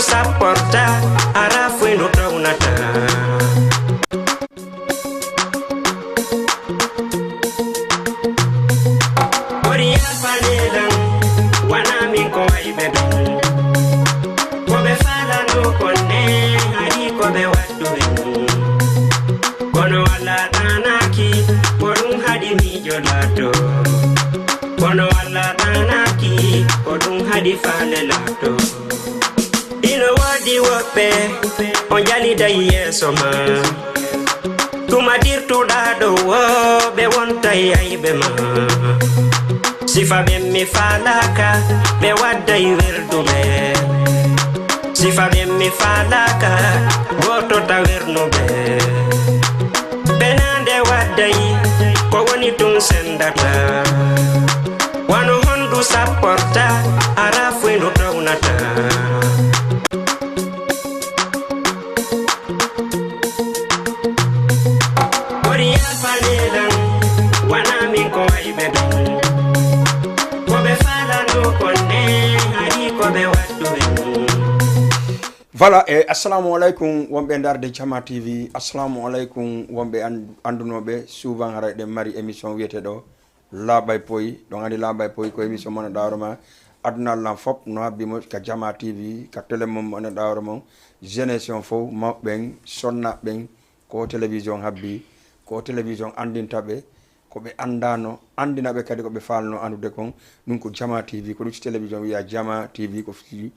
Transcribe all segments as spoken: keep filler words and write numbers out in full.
Sapporta, ara foy no tawnata. Ɓuri yalfanelan, wana min ko wayɓe ɓen. Ko ɓe falano kon ne, hari ko ɓe waddu ɓen. Kono Allah ɗanaki, ko ɗum haɗi miijo laato. Kono Allah ɗanaki, ko ɗum haɗi faale laato. Ino woodi woɓɓe, o jaliday yeeso ma. Tuma dirtuɗa ɗo wo, ɓe wontay ayɓe ma. Sifa ɓen mi faalaka, ɓe wadday werduɓe. Sifa ɓen mi faalaka, gooto ta wernuɓe. Ɓenaande wadday, ko woni tun sendata. Wano hondu sapporta, ara foy no tawnata. Ɓuri yalfanelan, wana min ko wayɓe ɓen. Ko ɓe falano kon ne, hari ko ɓe waddu ɓen. Voilà, e assalamu aleykum wonɓe ndarde Jama T V, assalamu aleykum wonɓe an- anndunooɓe, souvent haray ɗen mari émission wiyeteeɗo Laaɓay Poy. Ɗon anndi Laaɓay Poy ko émission mon ɗawro ma aduna lan fop no habbi mo ka Jama T V, ka télé mon mo ɗawro mon, génération fof, mawɓe ɓen, sonnaaɓe ɓen, ko télévision habbi, ko télévision anndinta ɓe, ko ɓe anndano, anndina ɓe kadi ko ɓe faalno anndude kon. Ɗum ko Jama T V, ko ɗum si télévision wiya Jama T V, ko fii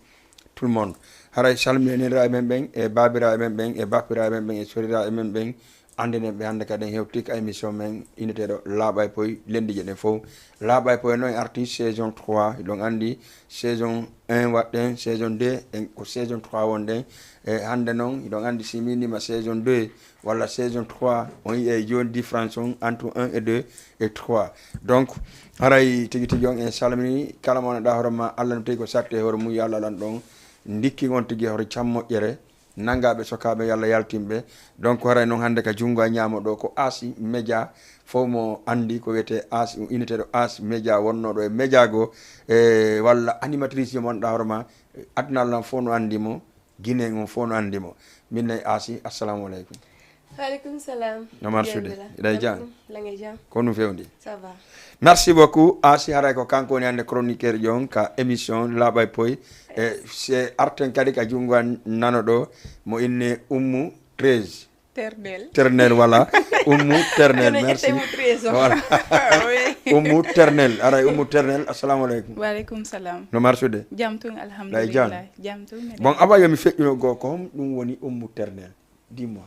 tout le monde. Haray salminiraaɓe men ɓen, e baabiraaɓe men ɓen, e bappiraaɓe men ɓen, e soriraaɓe men ɓen, anndinen ɓe hannde kadi en hewti ka émission men inneteeɗo Laaɓay Poy, lenndiije ɗen fof. Laaɓay Poy noon en arti saison trois, hiɗon anndi saison un waɗɗen, saison deux, en ko saison trois wonɗen. E hannde noon, hiɗon anndi si mi innima saison deux, walla saison trois, on yi'ay jooni différence on entre un et deux et trois. Donc, haray tigi tigi on en salmini kala mo annduɗaa hoore ma, Allah no tigi ko satti e hoore mum, yo Allah lan ɗon ndikki on tigi hoore cam moƴƴere, nanngaaɓe sokaaɓe, yo Allah yaltin ɓe. Donc, haray noon hannde ka junngo a ñaamo ɗo ko Asi Média, fof mo anndi ko wiyetee Asi, inneteeɗo Asi Média, wonnooɗo e Média goo, e walla animatrice mo annduɗaa hoore ma, aduna lan fof no anndi mo. Guinéen on fof no anndi mo. Min nay Asi, assalamu aleykum. Waaleykum salam. No marsude? Hiɗay jam? Jam. Ko ɗum fewndi? Ça va. Merci beaucoup. Asi, haray ko kanko woni hannde chroniqueur jon ka émission Laaɓay Poy. E se arten kadi ka junngo an nano ɗo, mo inne Ummu treize. Ternel. Ternel, voilà. Ummu Ternel, merci. Voilà. Oui. Ummu Ternel, aray Ummu Ternel, assalamu aleykum. Waaleykum salam. No marsude? Jam tun, alhamdulillah. Jam tun, meɗen. Bon, avant yo mi feƴƴuno goo, ko hom ɗum woni Ummu Ternel? Dis-moi.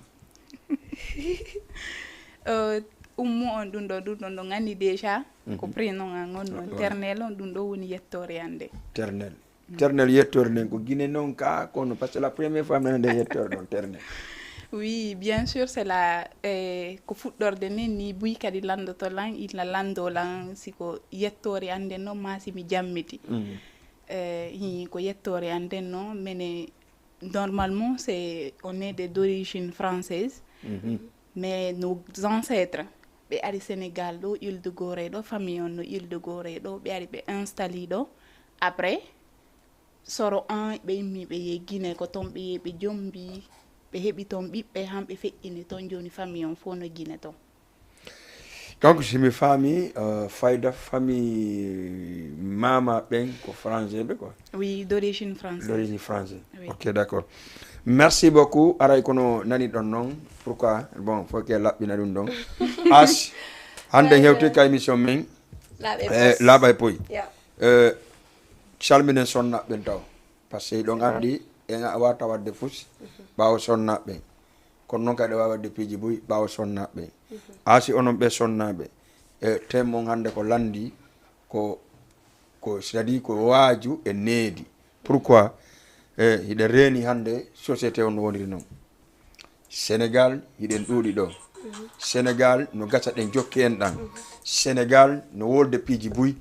Euh, Ummu on ɗum ɗo, ɗum ɗon ɗon anndi déjà, ko prénom an on non. Ternel on ɗum ɗo woni yettoore an nde. Ternel. Ternel yettoore nden ko Guinée non ka, kono parce que la première fois mi nana nde yettoore ɗon Ternel. Oui, bien sûr, c'est la, eh, ko fuɗɗorde nden ni buy kadi lanndoto lan, ina lanndo lan, si ko yettoore an nden non, maa si mi jammiti. Eh, hi, ko yettoore an nden non, mene, normalement, c'est, on est de, d'origine française, mais nos ancêtres, ɓe ari Sénégal ɗo, Île de Gorée ɗo, famille on no Île de Gorée ɗo, ɓe ari ɓe installé ɗo. Après, soro an, ɓe immi, ɓe yehi Guinée, ko ton ɓe yehi, ɓe jombi, ɓe heɓi ton ɓiɓɓe, han ɓe feƴƴini ton, jooni famille on fof no Guinée ton. Donc, si mi faami, euh, fayda famille mama ɓen ko français ɓe quoi. Oui, d'origine française. D'origine française. Oui. Ok, d'accord. Merci beaucoup. Aray kono nani ɗon non. Pourquoi? Bon, faut que laɓɓina ɗum ɗon. As, hannde hewti ka émission men. Laaɓay eh, Poy. Laaɓay Poy. Yeah. Eh, calminen sonnaaɓe ɓen taw. Parce que ɗon anndi en a wata wadde fus ɓaawo sonnaaɓe ɓen. Kono noon kadi a waawi wadde piiji buy ɓaawo sonnaaɓe ɓen. Aasi onon ɓe sonnaaɓe, e thème on hannde ko lanndi, ko, ko, c'est-à-dire ko waaju e needi. Pourquoi? E, hiɗen reeni hannde société on no woniri noon. Sénégal, hiɗen ɗuuɗi ɗo. Sénégal, no gasa ɗen jokki en ɗan. Sénégal, no wolde piiji buy.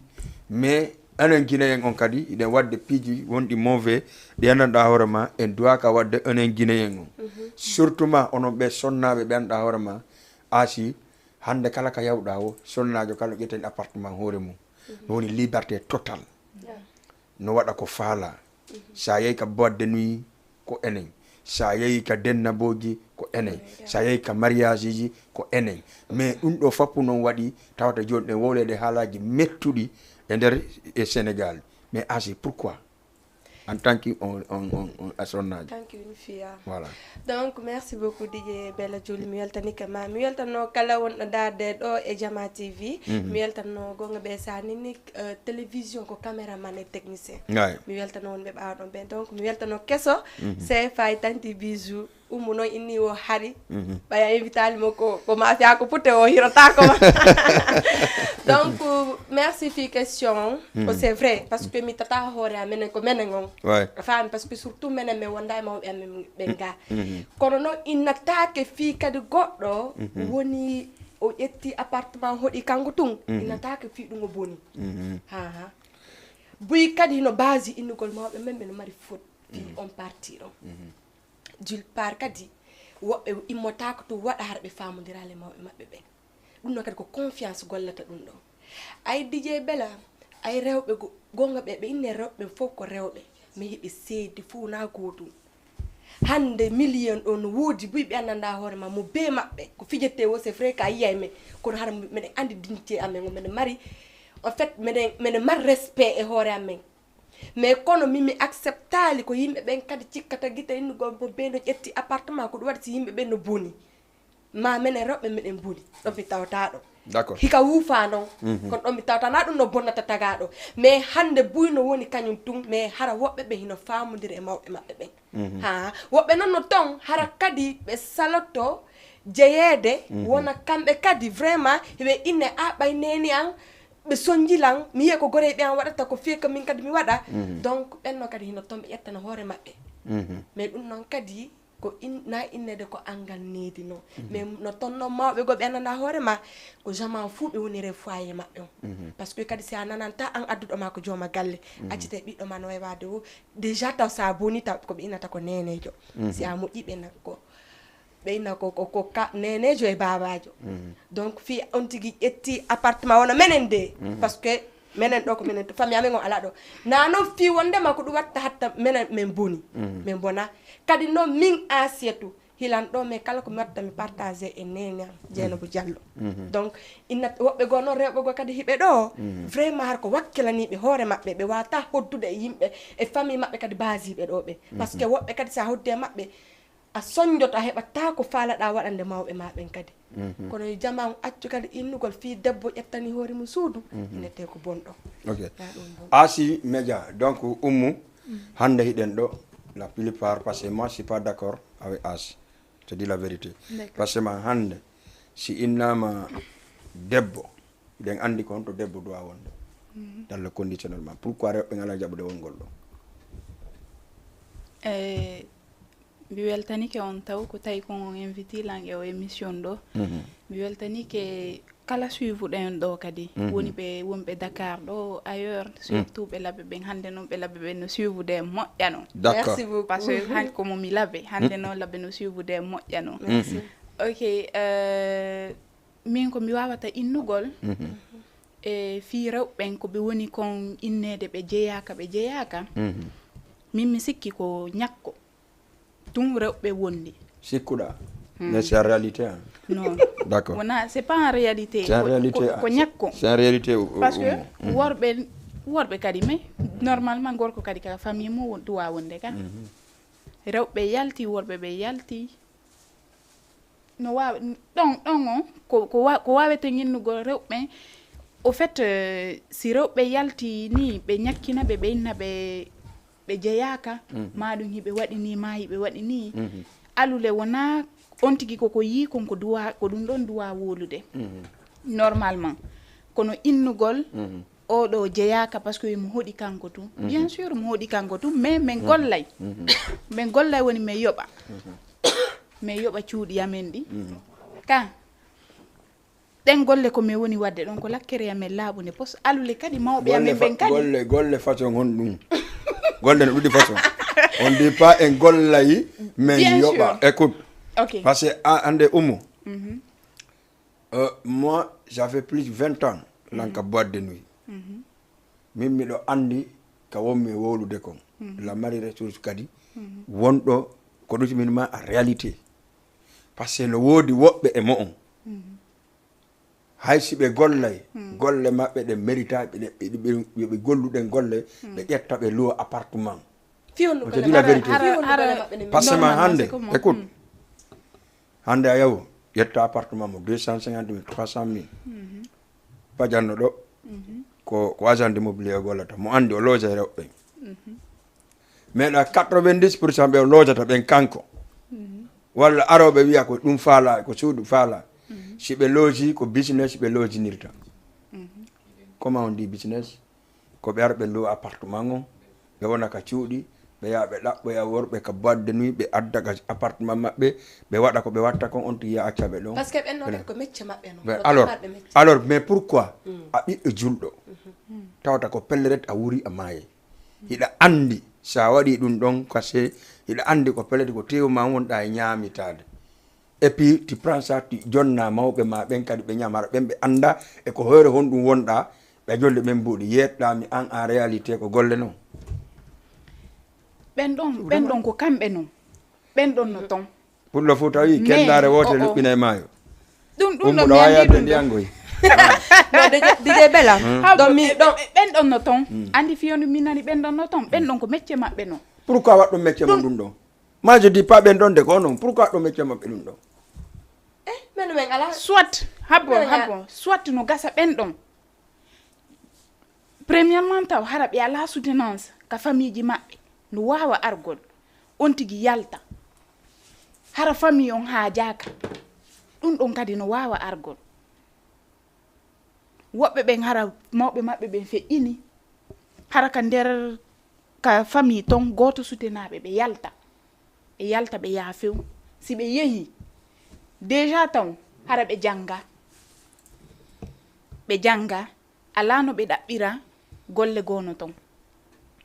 Mais, enen Guinéen on kadi, hiɗen wadde piiji wonɗi mauvais, ɗi anndanɗaa hoore ma, en duwaaka wadde enen Guinéen on. Surtout ma, onon ɓe sonnaaɓe ɓe anndanɗaa hoore ma, Aasi, hannde kala ka yawɗaa wo, sonnaajo kala no ƴetten appartement hoore mum. No woni liberté totale. No waɗa ko faalaa. So a yehi ka boîte de nuit, ko enen. So a yehi ka dennabooji, ko enen. So a yehi ka mariageji, ko enen. Mais ɗum ɗo fappu noon waɗi tawata jooni ɗen wowleede haalaaji mettuɗi e nder e Sénégal. Mais Asi, pourquoi? En tant que on, on, on, on astronauta. Thank you, Nufia. Voilà. Donc, merci beaucoup, D J Bella Juli. Mi weltanike ma. Mi weltanno kala wonɗo ndaarde ɗo e Jama T V. Mi weltanno gonga ɓe sanini uh, télévision ko caméraman e technicien. Ngay. Mi weltanno wonɓe ɓaawa ɗon ɓen. Donc, mi weltanno keso. C F I tanti bisou. Umu noon inni o hari. Ɓaya invitali mo ko, ko mafia ko putte o hirotako ma. Donc, merci fi question. Ko c'est vrai. Parce que mi tata hoore a menen ko menen on. Ouais. A faami, parce que surtout menen men wonda e mawɓe amen ɓen ga. Kono noon innatake fii kadi goɗɗo woni o ƴetti appartement hoɗi kanko tun. Innatake fii ɗum o boni. Ha ha. Buy kadi hino base innugol mawɓe men ɓe no mari faute fii on parti ɗon. D'une part kadi woɓɓe immotako tun waɗa hara ɓe famodiraali e mawɓe maɓɓe ɓen. Ɗum ɗon kadi ko confiance gollata ɗum ɗon. Ay D J Bella, ay rewɓe go- gonga ɓe, ɓe inne rewɓe fof ko rewɓe. Mais hiɓe seedi fof na gootum. Hannde million ɗo no woodi buy ɓe anndanɗa hoore ma mo bee maɓɓe. Ko fijete o c'est vrai ka yiyay men. Kono hara meɗen anndi dignité amen o meɗen mari. En fait meɗen meɗen mari respect e hoore amen. Mais kono min mi acceptali ko yimɓe ɓen kadi cikkata gite innugol mo bee no ƴetti appartement ko ɗum waɗi si yimɓe ɓen no boni. Ma menen rewɓe meɗen boni. Ɗon mi tawata ɗo. D'accord. Hika wuufa non. Kono ɗon mi tawata na ɗum no bonnata tagaɗo. Mais hannde buy no woni kañum tun, mais hara woɓɓe ɓe hino famodira e mawɓe maɓɓe ɓen. Ha woɓɓe non no ton hara kadi ɓe saloto jeyeede wona kamɓe kadi vraiment hiɓe inne a ɓay neni an ɓe sonjilan mi yiya ko gorey ɓe an waɗata ko fiye ko min kadi mi waɗa. Donc ɓenno kadi hino ton ɓe ƴettana hoore maɓɓe. Mais ɗum non kadi ko in, na innede ko angal needi non. Mais no ton non mawɓe go ɓe anndanɗa hoore ma ko jaman fuu ɓe woni refoye maɓɓe on. Parce que kadi si a nananta an adduɗo ma ko jooma galle accite ɓiɗɗo ma no waywaade o déjà taw sa boni taw ko ɓe innata ko nenejo. Si a moƴƴi ɓe na ko ɓe inna ko ko ko ka nenejo e babajo. Donc fii on tigi ƴetti appartement wona menen de. Parce que menen ɗo ko menen to famille amen on ala ɗo. Na non fii wondema ko ɗum watta hatta menen men boni. Men bona kadi non min Asietu hilan ɗo mais kala ko mi watta mi partage e nene am Jeynaba Diallo. Donc inna woɓɓe goo non rewɓe goo kadi hiɓe ɗo. Vraiment har ko wakkilaniɓe hoore maɓɓe ɓe wata hoddude e yimɓe e famille maɓɓe kadi basiɓe ɗo ɓe. Parce que woɓɓe kadi sa hoddi e maɓɓe a sonjoto a heɓata ko faalaɗa waɗande mawɓe ma ɓen kadi. Kono yo jaman accu kadi innugol fii debbo ƴettani hoore mum suudu innete ko bonɗo. Ok. Asi Média, donc Ummu hannde hiɗen ɗo la plupart parce que moi je suis pas d'accord avec Asi, je te dis la vérité. Parce que ma hannde si innama debbo hiɗen anndi ko honto debbo doit wonde dans le conditionnellement, pourquoi rewɓe ngala jaɓude wongol ɗo? E mi weltanike on taw ko tawi ko on inviti lan e o émission ɗo. Mi weltanike kala suivuɗen ɗo kadi woni ɓe wonɓe Dakar ɗo ailleurs surtout ɓe labbe ɓen hannde noon ɓe labbe ɓen no suivude moƴƴa noon. D'accord. Merci beaucoup. Parce que han ko mo mi labbe hannde noon labbe no suivude moƴƴa noon. Merci. Ok. Euh, min ko mi wawata innugol e fii rewɓe ɓen ko ɓe woni kon innede ɓe jeyaka ɓe jeyaka. Min mi sikki ko ñakko tun rewɓe wondi. Sikkuɗa mais c'est en réalité hein? Non. D'accord. Wona c'est pas en réalité. C'est en Ko- réalité ko- ko ñakko. C'est en réalité o- o- Parce que Ummu. Worɓe worɓe kadi mais normalement gorko kadi ka famille mum won- duwa wonde ka. Rewɓe yalti worɓe ɓe yalti. No wawa ɗon ɗon on ko ko wa- ko wawete innugol rewɓe. Au fait euh, si rewɓe yalti ni ɓe ñakkina ɓe ɓe inna ɓe ɓe jeyaka ma ɗum hiɓe waɗi ni ma hiɓe waɗi ni. Alule wona on tigi koko yii kon ko duwa ko ɗum ɗon duwa wolude. Normalement kono innugol oɗo jeyaka parce que mo hoɗi kanko tun. Bien sûr mo hoɗi kanko tun mais min gollay min gollay woni min yoɓa. Min yoɓa cuuɗi amen ɗi ka ɗen golle ko min woni wadde ɗon ko lakkere amen laaɓunde pos alule kadi mawɓe amen ɓen kadi. Golle golle façon honɗum? Golle no ɗuɗi façon. On dit pas en gollay min yoɓa. Écoute. Ok. Parce que hannde Ummu euh, moi j'avais plus de vingt ans lan ka boîte de nuit. Min miɗo anndi ka wonmi e wowlude kon. la mari ressource kadi, wonɗo ko ɗum min ma a réalité. Parce que no woodi woɓɓe e mo'on. Hay si ɓe gollay, golle maɓɓe ɗe mérita, ɓe, ɓe, ɓe, ɓe golluɗen golle, ɓe ƴetta ɓe luwa appartement. Fiyon On te dit la vérité. Parce que ma hannde, écoute, hannde a yaw, ƴetta appartement mo deux cent cinquante mille, trois cent mille. Pajanno ɗo, ko, ko agent de mobilier o gollata. Mo anndi o loja e rewɓe. Mais ɗa quatre-vingt-dix pour cent ɓe o lojata ɓen kanko. Walla arooɓe wiya ko ɗum faala, ko suudu faala. Si ɓe loji, ko business ɓe lojinirta. Comment on dit business? Ko ɓe ara ɓe luwa appartement on, ɓe wona ka cuuɗi, ɓe yaha ɓe ɗaɓɓoya worɓe ka boîte de nuit, ɓe adda ka appartement maɓɓe, ɓe waɗa ko ɓe watta kon, on tigi ya acca ɓe ɗon. Parce que ɓen non Ɓe- ko mecce maɓɓe non. Ɓe- Ko alors, tammarɓe mecce. Alors, mais pourquoi a ɓiɗɗo julɗo tawata ko pelleret a wuri a maaye? Hiɗa anndi sa waɗi ɗum ɗon, parce que hiɗa anndi ko pelleret ko tewu ma wonɗa e ñaamitaade. Et puis tu prends ça, tu jonna mawɓe ma ɓen kadi ɓe ñamara ɓen ɓe annda e ko hoore honɗum wonɗa, ɓe jolle ɓen mbuuɗi yeetɗami an en réalité ko golle non. Ɓen ɗon ɓen ɗon ko kamɓe non. Ɓen ɗon no ton. Pullo fof tawi kendare wotere luɓɓina e maayo. Ɗum ɗum ɗon mi andi ɗum ɗon. Dj Bella. Ɗon mi ɗon. Ɓen ɗon no ton. Andi fiyondu min nani ɓen ɗon no ton. Ɓen ɗon ko mecce maɓɓe non. Pourquoi waɗɗum mecce mon ɗum ɗon? Moi je dis pas ɓen ɗon de ko non. Pourquoi ɗo mecce maɓɓe ɗum ɗon? Eh, men men ala. Soit habbo habbo soit no gasa ɓen ɗon. Premièrement taw hara ɓe ala soutenance ka famille ji maɓɓe no wawa argol on tigi yalta. Hara famille on hajaka ɗum ɗon kadi no wawa argol. Woɓɓe ɓen hara mawɓe maɓɓe ɓen feƴƴini hara ka nder ka famille ton goto sutenaɓe ɓe yalta. Ɓe yalta ɓe yaha few. Si ɓe yehi déjà taw hara ɓe janga. Ɓe janga ala no ɓe ɗaɓɓira golle goo no ton.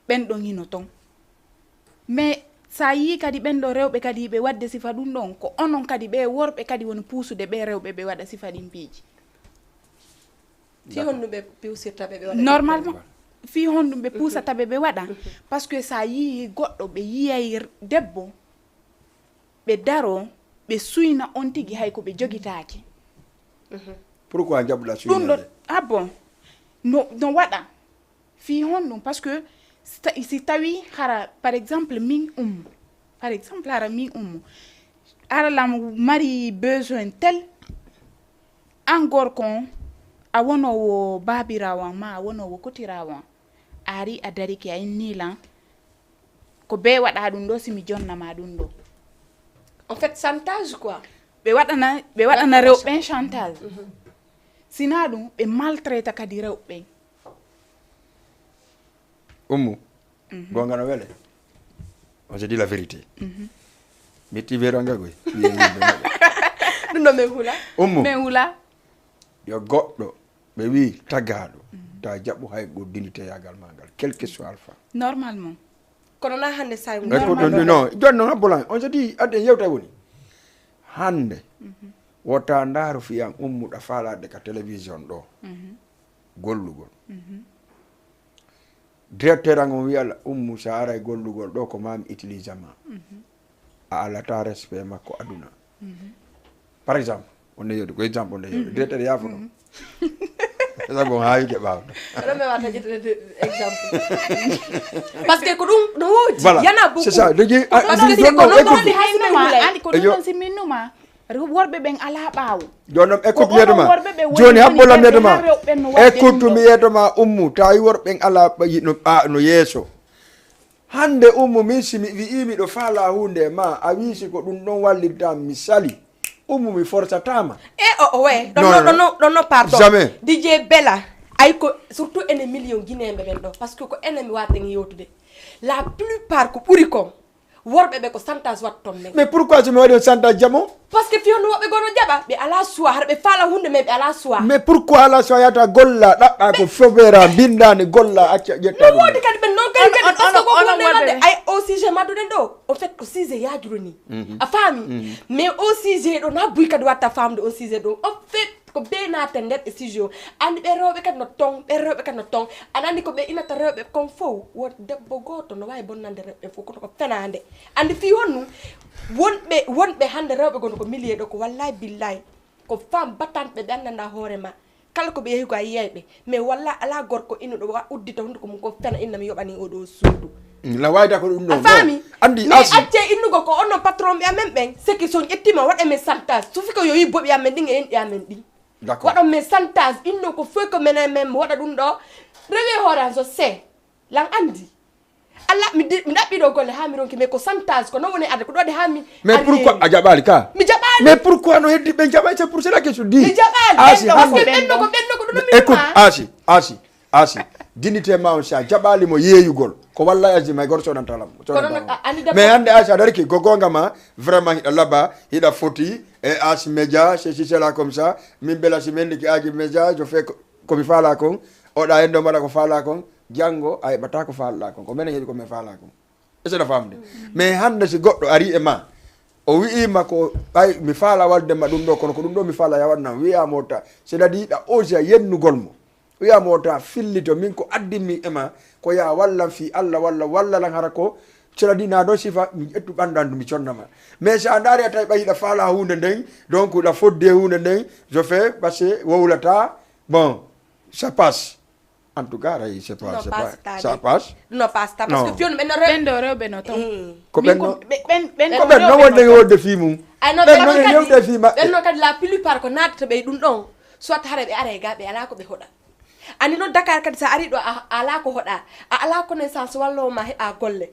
Ɓen ɗon hino ton. Mais sa yii kadi ɓen ɗo rewɓe kadi ɓe waɗde sifa ɗum ɗon ko onon kadi ɓe worɓe kadi woni puusude ɓe rewɓe ɓe waɗa sifa ɗin piiji. Fi honɗum ɓe piwsirta ɓe ɓe waɗa. Normalement fi honɗum ɓe puusata ɓe ɓe waɗa. Parce que sa yii goɗɗo ɓe yiyay debbo ɓe daro ɓe suyna on tigi hay ko ɓe jogitaaki. Pourquoi jaɓuɗa ɗum ɗo suynade? Ah bon. No no waɗa. Fii honɗum? Parce que si ta- si tawi hara par exemple min ummu, par exemple hara min ummu, hara lam mari besoin tel, an gorko on a wonowo babirawo an ma a wonowo kotirawo an, a ari a darike a inni lan ko be waɗa ɗum ɗo si mi jonna ma ɗum ɗo. En fait, chantage quoi. Ɓe waɗana ɓe waɗana rewɓe ɓen chantage. Sina ɗum ɓe maltraita kadi rewɓe ɓen. Ummu, gonga no wele. On se dit la vérité. Metti vero anga goy. Ɗum ɗo men hula. Ummu, Men hula. Yo goɗɗo ɓe wi tagaɗo ta jaɓu hay go dignité yagal magal, quel que soit alpha. Normalement. Kono na hande say Mais ko ɗon non, joni noon habbolan on se dit adde yewta woni hande. Wota ndaaro fiyan ummuɗa faalade ka télévision ɗo. Gollugol. Directeur an on wiyala ummu sa aray gollugol ɗo ko mami utilisama. A alata respect makko aduna. Par exemple, on ne yewde ko exemple on ne yewde directeur yaafo ɗo. Sabu on haawi ke ɓaawɗo. Oɗo mi wata ƴettude exemple. Parce que ko ɗum no woodi. Voilà, Yana beaucoup. C'est ça. Léegi Parce que ɗum ko ɗon non écoute. Woni hay si mi Sinnuma hula. Andi ko ɗum ɗon sinnuma. Worɓe ɓen ala ɓaawo. Jooni noon écoute Ko yeetoma. onon worɓe ɓe woni Jooni woni habbolam ɓe yeetoma. ɓe rewɓe no waɗde Écoute ɗum mi ɗo. Yeetoma ummu ta yi worɓe ɓen ala ɓa- yi- no ɓa- no yeeso. Hande ummu min si mi wi'i miɗo faala hunde e ma a wi si ko ɗum ɗon wallirta mi sali. Ummu mi forsatama. E o o we ɗon Non, no non, ɗon no ɗon no pardon. Jamais. D J Bella. Ay ko surtout enen million guinéen ɓe ɓen ɗo parce que ko enen mi waten yewtude. La plupart ko ɓuri kon worɓe ɓe ko chantage watton men. Mais pourquoi so mi waɗi on chantage jamo? Parce que fiyon woɓɓe gono jaɓa ɓe ala choix har ɓe faala hunde men ɓe ala choix. Mais pourquoi ala so a yata golla ɗaɓɓa ko fobera bindani golla acca ƴetta No ɗum. Woodi kadi ɓe non kadi kadi On- parce que on- ko on- hunde on- nande ay o sujet madduɗen ɗo en fait ko sujet yaajuɗo ni. A faami mais o sujet ɗo na buy kadi watta faamde on sujet ɗo en fait Ko bee naata nder e studio. Anndi ɓe rewɓe kadi no ton, ɓe rewɓe kadi no ton. Aɗa anndi ko ɓe inata rewɓe kon fow, won debbo gooto no waawi bonnande rewɓe fow, kono ko fenaande. Anndi fii honɗum? Wonɓe, wonɓe hannde rewɓe gonɗo ko milieu ɗo, ko wallahi billahi. Ko femme battante ɓe, ɓe anndanɗaa hoore ma. Kala ko ɓe yehi ko a yiyay ɓe. Mais wallahi alaa gorko innuɗo wa uddita hunnduko mum ko fena inna mi yoɓani oɗo suudu. La wayda ko ɗum ɗo. A faami? Anndi mais acce innugo ko onno patron ɓe amen ɓen. Seki son ƴettima waɗa men santage. Sufi ko yo yi boɓi amen ɗin e enɗi amen ɗin. D'accord. Waɗon men santage, inno ko foy ko menen men mi waɗa ɗum ɗo. Rewe hoore an so se. Lan anndi. Allah mi di- mi ɗaɓɓi ɗo golle haa mi ronki mais ko santage ko non woni adda ko ɗo waɗi haa mi. Mais pourquoi a jaɓaali ka? Mi jaɓaali. Mais pourquoi no heddi ɓen jaɓay? C'est pour cela que je dis. Mi jaɓaali. Asi, ɓen ɗo ko ɓen ɗo ko ɗum mi écoute, ma. Asi, asi, asi. Dignité ma on si a jaɓaali mo yeeyugol ko walla asi may goto soɗanta lam. Kono non a- anndi debbo. Mais hannde asi a dariki ko goonga ma. Vraiment hiɗa laba, hiɗa foti. E asi média ceci cela comme ça. Min bela si min ndiki aji média je fais ko- ko mi faala kon. Oɗa en ɗo mbaɗa ko faala kon. Janngo a heɓata ko faalɗa kon, ko menen heɓi ko min faala kon. Est-ce que a faamde? Mais hannde si goɗɗo ari e ma o wi'ima ko ɓay mi faala walde ma ɗum ɗo kono ko ɗum ɗo mi faala ya waɗnam wi'ama o ta, c'est-à-dire ɗa osia yennugol mo. Wi'ama o ta fillito min ko addinmi e ma ko ya wallan fii Allah walla walla lan hara ko, c'est-à-dire na ɗon sifa mi ƴettu ɓanndu anndu mi connama. Mais si a ndaari a tawi ɓay hiɗa faala huunde nden, donc hiɗa fodde huunde nden, je fais parce que wowlata. Bon, ça passe. En tout cas, ray, c'est pas, non, c'est pas, ça passe. Non, pas ça, parce que fiyon ɓen no rewɓe. Ɓen ɗo rewɓe no ton. Ko ɓen no ɓen ɓen ko ɓen no wonde wonde fii mum. Ay no ɓen no yewde fii maɓɓe. Ɓen no kadi la plupart ko naatata ɓe ɗum ɗon. Soit hare ɓe aray ga ɓe ala ko ɓe hoɗa. Ani non Dakar kadi sa ari ɗo a ala ko hoɗa. A ala connaissance wallo ma heɓa golle.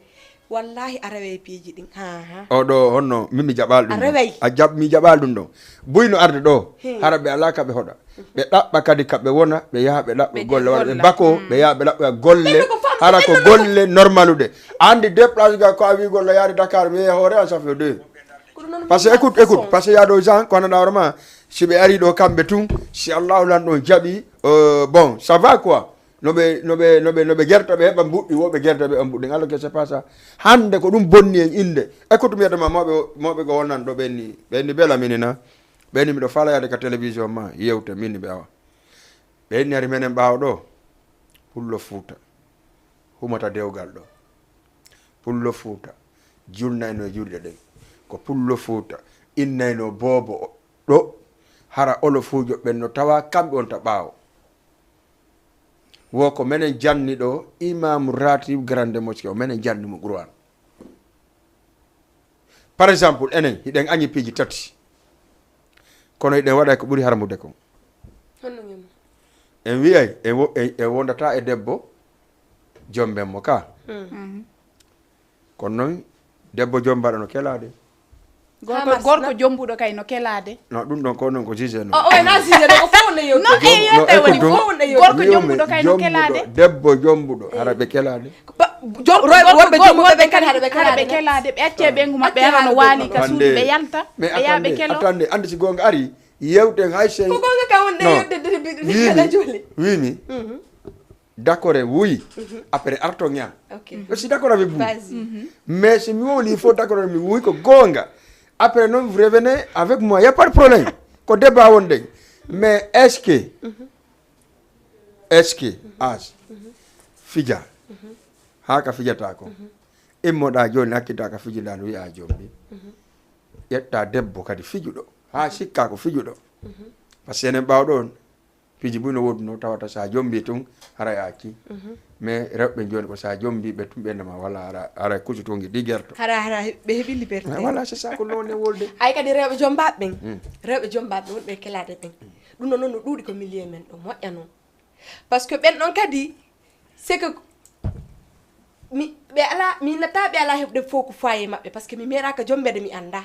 Wallahi a reway piiji ɗin. Ha ha. O ɗo honno min mi jaɓal ɗum. A reway. A jaɓ mi jaɓal ɗum ɗon. Buy no arde ɗo. Hara ɓe ala ka ɓe hoɗa. Ɓe ɗaɓɓa kadi ka ɓe wona ɓe yaha ɓe ɗaɓɓa golle wala ɓe bako ɓe yaha ɓe ɗaɓɓa golle. Hara ko golle normaluɗe. Andi déplace ga ko a wi golle yaade Dakar mi yeeya hoore an ça fait deux. Parce que écoute écoute parce que yaado gens ko hanaɗa hoore ma si ɓe ari ɗo kamɓe tun si Allahu lan ɗon jaɓi. Bon ça va quoi. No ɓe no ɓe no ɓe no ɓe gerta ɓe heɓa mbuɗɗi wo ɓe gerta ɓe heɓa mbuɗɗi alors que c'est pas ça. Hande ko ɗum bonni en inde. Écoute mi yetama mawɓe mawɓe go wonnan ɗo ɓenni ɓenni bela minina. Ɓenni miɗo fala yaade ka télévision ma yewte min ɓe awa. Ɓenni ari menen ɓawo ɗo. Pullo fuuta humata dewgal ɗo. Pullo fuuta julnayno e julɗe ɗen. Ko pullo fuuta innayno boobo ɗo. Hara olofuujo ɓen no tawa kamɓe wonta ɓawo. Wo ko menen janni ɗo imamu ratib grande mosquée o menen janni mo qur'an. Par exemple enen hiɗen añi piiji tati. Kono hiɗen waɗa ko ɓuri harmude kon. En wiyay en wondata e debbo jomben mo ka. Kono noon debbo jombaɗo no kelaade. Gorko jombuɗo kay no kelaade. No ɗum ɗon ko noon ko juge no. O wayna juge no ko fof ne yewte. No e yewte woni fof ne yewte. Gorko jombuɗo kay no kelaade. Debbo jombuɗo hara ɓe kelaade. Worɓe jombuɓe ɓe kadi hara ɓe kelaade. Ɓe accee ɓe nguma ɓe hara no waali ka suudu ɓe yalta ɓe yaa ɓe kelo. Attande ande si goonga ari yewten hay sey. Ko goonga ka wonde yewte diri biɗo ni kala joli. Wimi. D'accord en wuyi. Après arto ña. Aussi d'accord avec vous. Mais si mi wowli il faut d'accord mi wuyi ko goonga. Après non vous revenez avec moi y a pas de problème. Ko débat wonde mais est-ce que est-ce que as fija haa ka fijata ko immoɗa joni hakkita ka fijida no wiya jombi ƴetta debbo kadi fijuɗo haa sikka ko fijuɗo. Parce que enen ɓaw ɗon piiji buy no woduno tawata sa jombi tun haray a acci. Mais rewɓe joni ko sa jombi ɓe tun ɓe nama wala ara ara kusu tun giɗi gerto. Hara hara ɓe heɓi liberté. Voilà c'est ça ko none wolde. Ay kadi rewɓe jombaɓe ɓen rewɓe jombaɓe wonɓe kelade ɓen. Ɗum ɗo noon no ɗuuɗi ko milieu men ɗo moƴƴa noon. Parce que ɓen ɗon kadi c'est que mi ɓe ala mi nata ɓe ala heɓde fof ko foyer maɓɓe parce que mi meeɗaka jombede mi annda.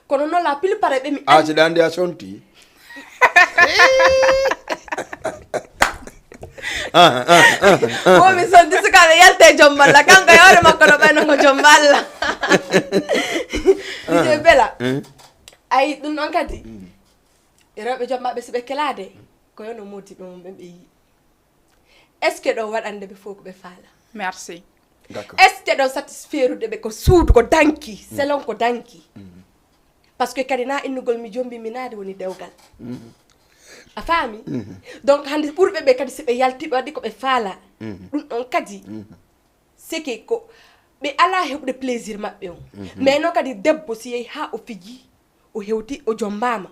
Kono noon la plupart ɓe mi a siɗa anndi a sonti. Ko mi sonti sukaaɓe yalte e jomballa kanko e hoore makko no ɓayno ko jomballa. Ije bela. Ayi ɗum ɗon kadi rewɓe jombaɓe si ɓe kelaade ko yono modi ɓe mum ɓen ɓe yii. Est ce que ɗo waɗande ɓe fof ko ɓe faala? Merci. Est ce que ɗo satisfairude ɓe ko suudu ko danki selon ko danki? Parce que kadi na innugol mi jombi mi naade woni dewgal. A faami? Donc hannde ɓurɓe ɓe kadi, si ɓe yalti ɓe waɗi ko ɓe faala, ɗum ɗon kadi seke ko ɓe alaa heɓude plaisir maɓɓe on. Mais noon kadi debbo si yehi haa o fiji, o hewti, o jombaama,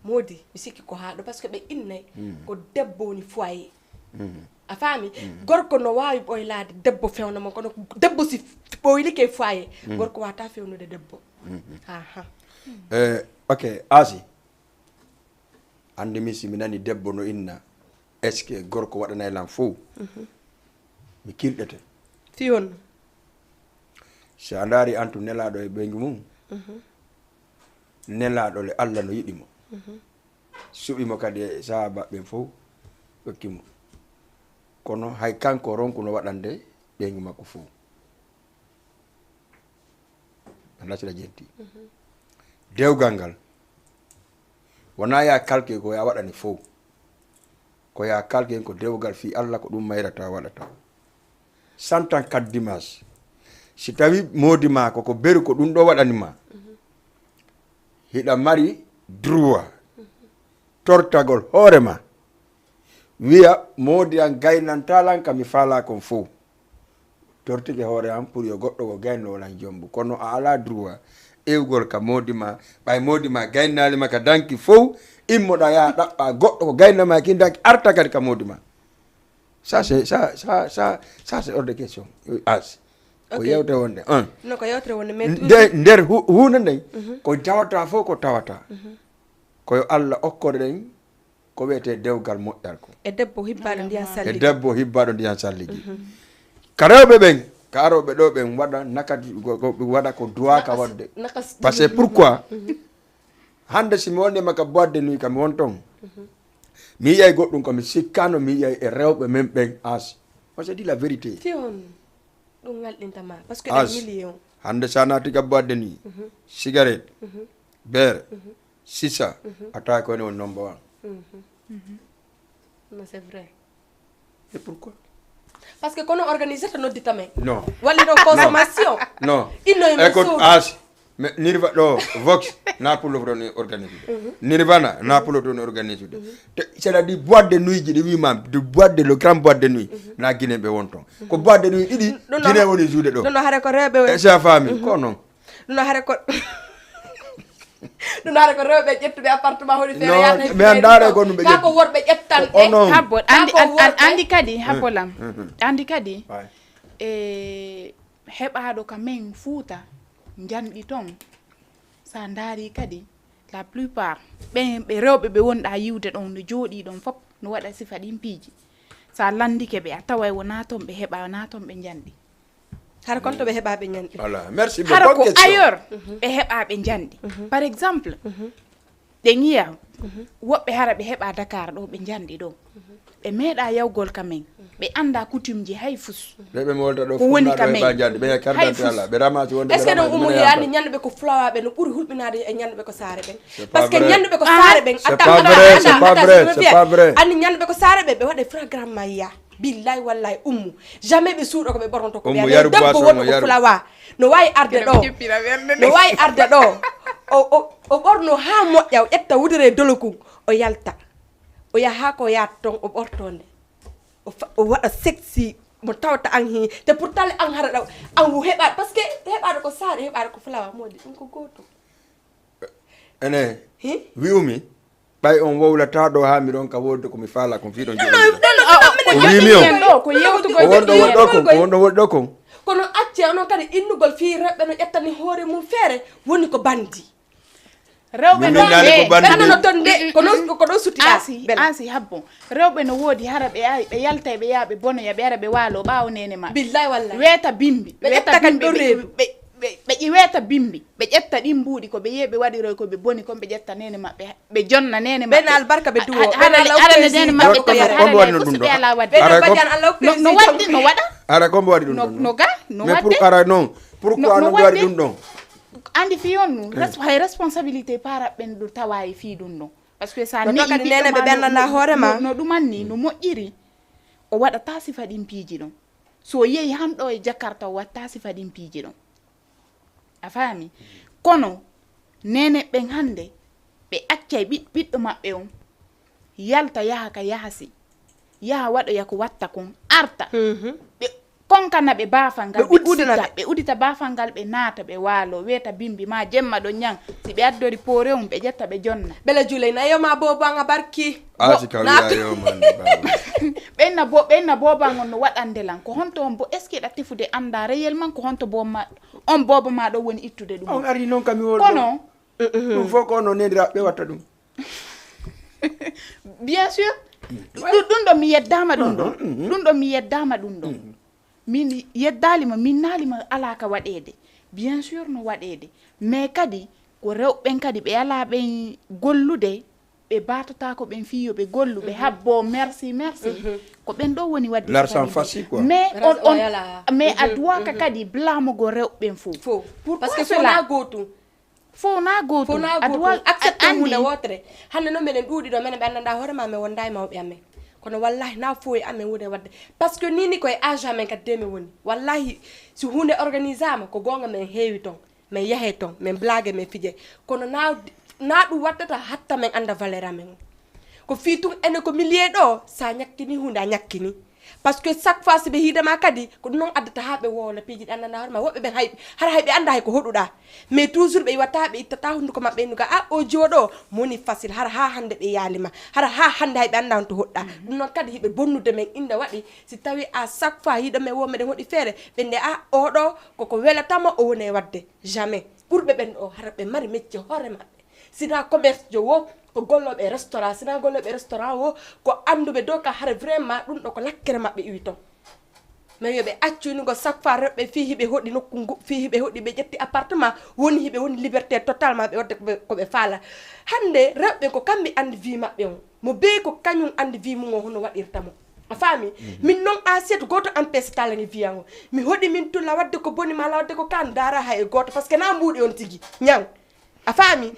moodi mi sikki ko haa ɗo, parce que ɓe innay ko debbo woni foyer. A faami? Gorko no waawi ɓoylaade debbo fewna mo, kono debbo si ɓoylike foyer, gorko waata fewnude debbo. Aha. Eh, ok, Asi. Anndi mi si mi nani debbo no inna, est-ce que gorko waɗanay lan fow? Mi kirɗete. Fii honno? Si a ndaari antu nelaaɗo e ɓeyngu mum, nelaaɗo le Allah no yiɗi mo. Suɓi mo kadi e sahaaba ɓen fow, okki mo. Kono hay kanko ronku no waɗande ɓeyngu makko fow. A nasira jenti. Dewgal ngal, wonaa ya kalke ko ya waɗani fow. Ko ya kalke ko dewgal fii Allah, ko ɗum mayrata waɗata. Santan kaddimas. Si tawi moodi ma ko ko beru ko ɗum ɗo waɗani ma. Hiɗa mari droit tortagol hoore ma. Wiya moodi an gaynanta lan ka mi faalaa kon fow. Tortike hoore an pour yo goɗɗo ko gayno lan jombu. Kono a alaa droit ewgol ka moodi ma. Ɓay moodi ma gaynaali ma ka danki fow. Immoɗa yaa ɗaɓɓa goɗɗo ko gayna ma kin danki arta kadi ka moodi ma. Ça c'est ça ça ça ça c'est hors de question. As. Ko yewte wonde un. No ko yewtere wonde mais nder nder huunde nden ko jawata fof ko tawata. Ko yo Allah okkore ɗen ko wiyetee dewgal moƴƴal ko. E debbo hibbaaɗo ndiyan salligi. E debbo hibbaaɗo ndiyan salligi. Ka rewɓe ɓen, ka arooɓe ɗo ɓen waɗa nakati, waɗa ko duwaa ka waɗde. Parce que pourquoi? Hannde si mi wonde ma ka boîte de nuit ka mi won ton. Mi yiyay goɗɗum ko mi sikkano mi yiyay e rewɓe men ɓen as. On se dit la vérité. Fi on ɗum ngalɗinta ma parce que ɗen million. Hannde sa naati ka boîte de nuit. Cigarette. Beere. Sisa, a tawa ko ene woni number one. Non, c'est vrai. Et pourquoi? Parce que kono organisé to noddita men. Non. Walli ɗo consommation. Non. Inno e men écoute as mais nirva ɗo vox na pullo to ni organisé. Nirvana na pullo to ni organisé. C'est-à-dire boîte de nuit ji ɗi wima de boîte de le grand boîte de nuit na Guinée ɓe won ton. Ko boîte de nuit ɗiɗi Guinée woni joude ɗo. Non, hare ko rewɓe. E sa fami ko non. Ɗum hare ko ɗum hare ko rewɓe ƴettuɓe appartement hoɗi feere yaata mi anndaare ko ɗum ɓe ƴetti ko worɓe ƴettanɓe habbo andi andi kadi habbo lam andi kadi e heɓaaɗo ka men fuuta njanɗi ton sa ndaari kadi la plupart ɓen ɓe rewɓe ɓe wonɗa yiwde ɗon no jooɗi ɗon fof no waɗa sifa ɗin piiji sa landike ɓe a taway wona ton ɓe heɓa wona ton ɓe njanɗi hara kon to ɓe heɓa ɓe ñanɗi voilà merci beaucoup hara ko ailleurs ɓe heɓa ɓe njanɗi par exemple ɗe ngiya woɓɓe hara ɓe heɓa dakar ɗo ɓe njanɗi ɗo ɓe meeɗa yawgol ka men ɓe annda coutume ji hay fus ɓeɓe molta ɗo ko woni ka men ɓe carte d'identité ala ɓe ramasi wonde est ce que ɗum ummude yani ñanduɓe ko fulawaɓe no ɓuuri hulɓinade e ñanduɓe ko saare ɓen parce que ñanduɓe ko saare ɓen c'est pas vrai c'est pas vrai c'est pas vrai anni ñanduɓe ko saare ɓen ɓe waɗe flagrant mayya Billahi wallahi ummu jamais ɓe suuɗo ko ɓe ɓornoto ko ɓe debbo wonɗo ko fulawa no wawi arde ɗo no wawi arde ɗo o ɓorno ha moƴƴa o ƴetta wudere e dolo kun o yalta o yaha ko yaata ton o ɓorto nde o waɗa sexy mo tawata an hi te pourtant an hara ɗaw an heɓa parce que heɓaɗo ko saare heɓaɗo ko fulawa modi ɗum ko goto ene wi'umi ɓay on wowlataa ɗo haa miɗon ka wowlude ko mi faalaa kon fii ɗon joɗoɗen o wiimi on ko wonɗo woni ɗo kon ko wonɗo woni ɗo kon kono acce onon kadi innugol fii rewɓe no ƴettani hoore mum feere woni ko bandi rewɓe no bandi ɓenano ton de ko ɗon ko ɗon sutti asi asi habbo rewɓe no woodi hara ɓe ay ɓe yalta ɓe yaa ɓe bonoya ɓe ara ɓe waalo ɓaawo nene maɓɓe billahi wallahi weeta bimbi ɓe ƴetta kadi ɗo reedu ɓe ɓe ƴi weeta bimbi ɓe ƴetta ɗin mbuuɗi ko ɓe yehi ɓe waɗiroy ko ɓe boni kon ɓe ƴetta nene maɓɓe ɓe jonna nene maɓɓe ɓen albarka ɓe duwo arane nene maɓɓe tawi arane fof so ɓe ala wadde no wadde no waɗa ara ko mbo waɗi ɗum ɗon no ga no wadde ara non pourquoi no waɗi ɗum ɗon andi fi on hay responsabilité para ɓen ɗo tawa e fii ɗum ɗon parce que sa neɗɗo kadi nene ɓe ɓennana hoore ma no ɗumanni no moƴƴiri o waɗata sifa ɗin piiji ɗon so yehi han ɗo e jakarta o watta sifa ɗin piiji ɗon a faami kono nene ɓen hannde ɓe accay ɓiɗɗo maɓɓe on Yalta yaha ka yahasi, yaha waɗoya ko watta kon, arta. Ɓe konkana ɓe baafal ngal, ɓe udita, ɓe udita baafal ngal, ɓe naata, ɓe waalo, weeta bimbi ma jemma ɗo ñan. Si ɓe addori poore um, ɓe ƴetta, ɓe jonna. Bela juley na yo ma bobo an a barki. Aati ka wiya yo man baba. Ɓenna bo, ɓenna bobo an on no waɗande lan. Ko honto on bo, est-ce que ɗa tefude annda réellement ko honto bo ma, on bobo ma ɗo woni ittude ɗum? On ari non ka mi wol. Kono ɗum fof ko onon nendiraaɓe ɓe watta ɗum. Bien sûr. Ɗum ɗo mi yeddaama ɗum ɗo. Ɗum ɗo mi yeddaama ɗum ɗo. Min yeddaali ma, min naali ma alaa ka waɗeede. Bien sûr no waɗeede. Mais kadi ko rewɓe ɓen kadi ɓe alaa ɓen gollude, ɓe baatotaako ɓen fii yo ɓe gollu, ɓe habbo merci merci. Ko ɓen ɗo woni waɗde. L'argent facile quoi. Mais on, on, mais a duwaaka kadi blaamogo rewɓe ɓen fof. Fof. Parce que fof na gootum. Fof na gootum. Fof na gootum. Accepte hunde wootere. Hannde noon meɗen ɗuuɗi ɗo, menen ɓe anndanɗaa hoore ma, men wondaa e mawɓe amen. Kono wallahi na fof e amen woni e waɗde. Parce que ni ni ko e âge amen kadi de men woni. Wallahi si hunde organisama ko goonga men heewi toon. Men yahe toon, men blague, men fije. Kono na, na ɗum waɗtata hatta men annda valeur amen. Ko fii tun enen ko milieu ɗo, sa ñakkini hunde a ñakkini. Parce que chaque fois si ɓe hiida ma kadi ko ɗum noon addata haa ɓe woola piiji ɗi anndanɗaa hoore ma. Woɓɓe ɓen hay hara hay ɓe annda hay ko hoɗuɗaa, mais toujours ɓe iwata, ɓe ittata hunnduko maɓɓe innuga a o jiwo ɗo moni facile, hara haa hannde ɓe yaalima, hara haa hannde hay ɓe annda honto hoɗɗaa. Ɗum noon kadi hiɓe bonnude men innde waɗi. Si tawi à chaque fois hiɗo men wo meɗen hoɗi feere ɓe nde a oɗo koko welatama o woni e waɗde. Jamais. Ɓurɓe ɓen ɗo hara ɓe mari mecce hoore maɓɓe. Sina commerce jo wo ko gollooɓe e restaurant, sina gollooɓe e restaurant wo ko annduɓe dow ka hara vraiment ɗum ɗo ko lakkere maɓɓe iwi toon. Mais yo ɓe accu inugol chaque fois rewɓe fii hiɓe hoɗi nokku ngu, fii hiɓe hoɗi ɓe ƴetti appartement, woni hiɓe woni liberté totalement ɓe waɗde ko ɓe, ko ɓe faala. Hannde rewɓe ko kamɓe anndi vie maɓɓe on. Mo bey ko kañum anndi vie mum o hono waɗirta mo. A faami? Min noon assiette gooto empêche tala ngi vie an o. Mi hoɗi min tulla waɗde ko boni ma la waɗde ko kan ndaara hay e gooto parce que na mbuuɗi on tigi. Ñaw. A faami?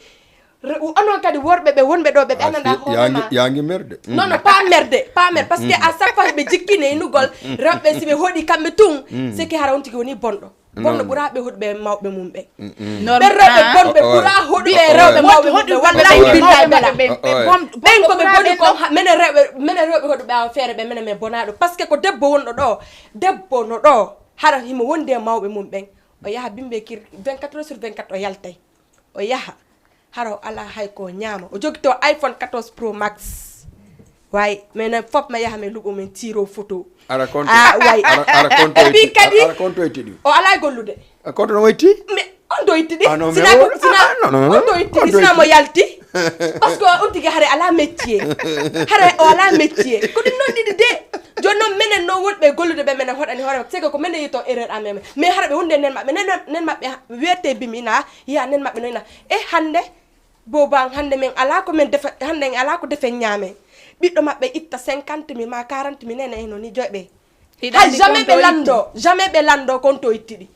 Onon kadi worɓe ɓe wonɓe ɗo ɓe ɓe anndanɗaa hoore ma. Yaangi merde. Non non pas merde, pas merde parce que à chaque fois ɓe jikkine inugol rewɓe si ɓe hoɗi kamɓe tun seke hara on tigi woni bonɗo. Bonɗo ɓura ɓe hoɗuɓe mawɓe mum ɓe. Ɓen rewɓe bonɓe ɓura hoɗuɓe rewɓe mawɓe mum ɓe. Wallahi billahi bela. Ɓen ko ɓe boni kon menen rewɓe, menen rewɓe hoɗuɓe awa feere ɓe menen men bonaɗo parce que ko debbo wonɗo ɗo, debbo no ɗo hara himo wondi e mawɓe mum ɓen. O yaha bimbe kir vingt-quatre heures sur vingt-quatre o yaltay. O yaha hara o alaa hay ko o ñaama. O jogitoo iPhone quatorze Pro Max. Way minen fof ma yaha min luɓo min tiiro photo. Ara konto. Ah, way. Ara, ara konto. Et puis kadi ara konto e tiɗi. O alaa gollude. A konto no wayti? Mais on to itti ɗi. Ah, non, sina mais ko sina ah, non, non, non, on to itti ɗi konto sina mo itti. Yalti. Parce que on tigi hare alaa métier. Hare o alaa métier. Ko ɗum noon ɗiɗi de. Jooni noon menen noon wonɓe gollude ɓe menen hoɗani hoore maɓɓe sego ko menen yito erreur amen. Mais hara ɓe hunde nen maɓɓe nen nen maɓɓe wiyete bimina yiya nen maɓɓe noyna. E hannde boban hannde min alaa ko min defa hannde en alaa ko defen ñaamen. Ɓiɗɗo maɓɓe itta cinquante mille ma quarante mille nene eno ni joyɓe. Hay jamais ɓe lanndo jamais ɓe lanndo konto itti ɗi.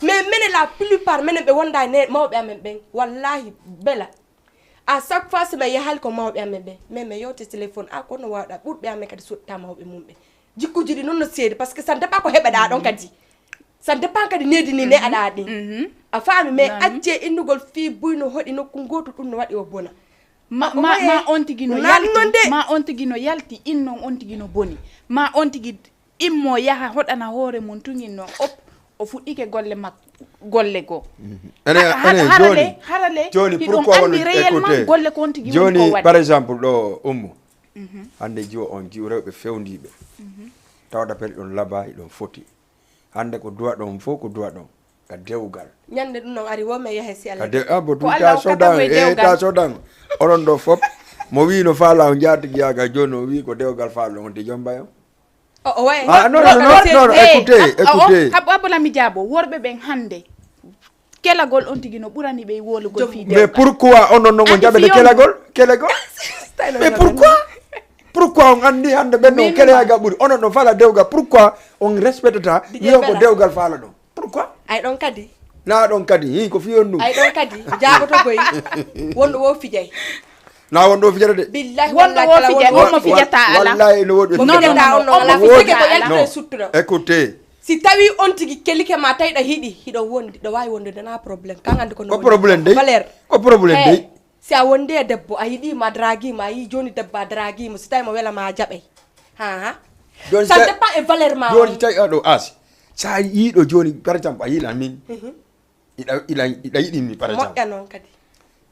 Mais menen la plupart menen ɓe wonda e ne mawɓe amen ɓen wallahi bela. À chaque fois si min yahali ko mawɓe amen ɓen min min yewte téléphone a kono wawɗa ɓurɓe amen kadi soɗɗa mawɓe mum ɓe. Jikkuji ɗi noon no seedi parce que ça dépend ko heɓaɗa ɗon kadi. Ça dépend kadi needi ni neɗaɗa ɗi. A faami mais acce innugol fii buy no hoɗi nokku ngootu ɗum no waɗi o bona. Ma, ma, ma on tigi no yalti ma on tigi no yalti innon on tigi no boni ma on tigi immo yaha hoɗana hoore mum tugin noon op o fuɗɗike golle makko golle goo. Ene ene joni harale joni hiɗon pourquoi andi woni réellement écouté golle ko on tigi woni joni ko waɗi par exemple ɗo ummu hande jiwo on jiwo rewɓe fewdiɓe tawata pele ɗon laba hiɗon foti hande ko duwa ɗon fof ko duwa ɗon ka dewgal. Ñande ɗum noon ari wo men yahe si Allah kade ah bo ɗum ta sodan e ta sodan oɗon ɗo fop mo wi no faala o jaati giyagal joni o wi ko dewgal faala on de jombay on. O o way ah non non non non écoutez écoutez. Abbo abbo lami jaabo worɓe ɓen hannde kelagol on tigi no ɓurani ɓe wolugol fii mais pourquoi onon non on jaɓete kelagol kelagol mais pourquoi pourquoi on anndi hannde ɓen non keleyagal ɓuri onon ɗon faala dewgal pourquoi on respectata wiyon ko dewgal faala ɗon pourquoi ay ɗon kadi na ɗon kadi hi ko fiyon ɗum ay ɗon kadi jaaboto goy wonɗo wo fijay na wonɗo wo fijata de billahi wonɗo wo fijay wonmo fijata ala wallahi no woɗɓe mo fijata on non ala fijata ko yaltude suttuɗo écoutez si tawi on tigi kelike ma tawi ɗa hiɗi hiɗo wondi ɗo wawi wondude na problème kan anndi ko ko problème dey valeur ko problème dey Si a wondi e debbo, a yiɗi mo, a draguima, a yii joni debbo a draguimo, si tawi mo wela ma a jaɓay. Ha ha. Joni ça si tawi dépend e valeur ma joni on. Si tawi aɗo as, sa yiiɗo joni par exemple a yiilan min, iɗa iɗa iɗa yiɗi mi par exemple. Moƴƴa noon kadi.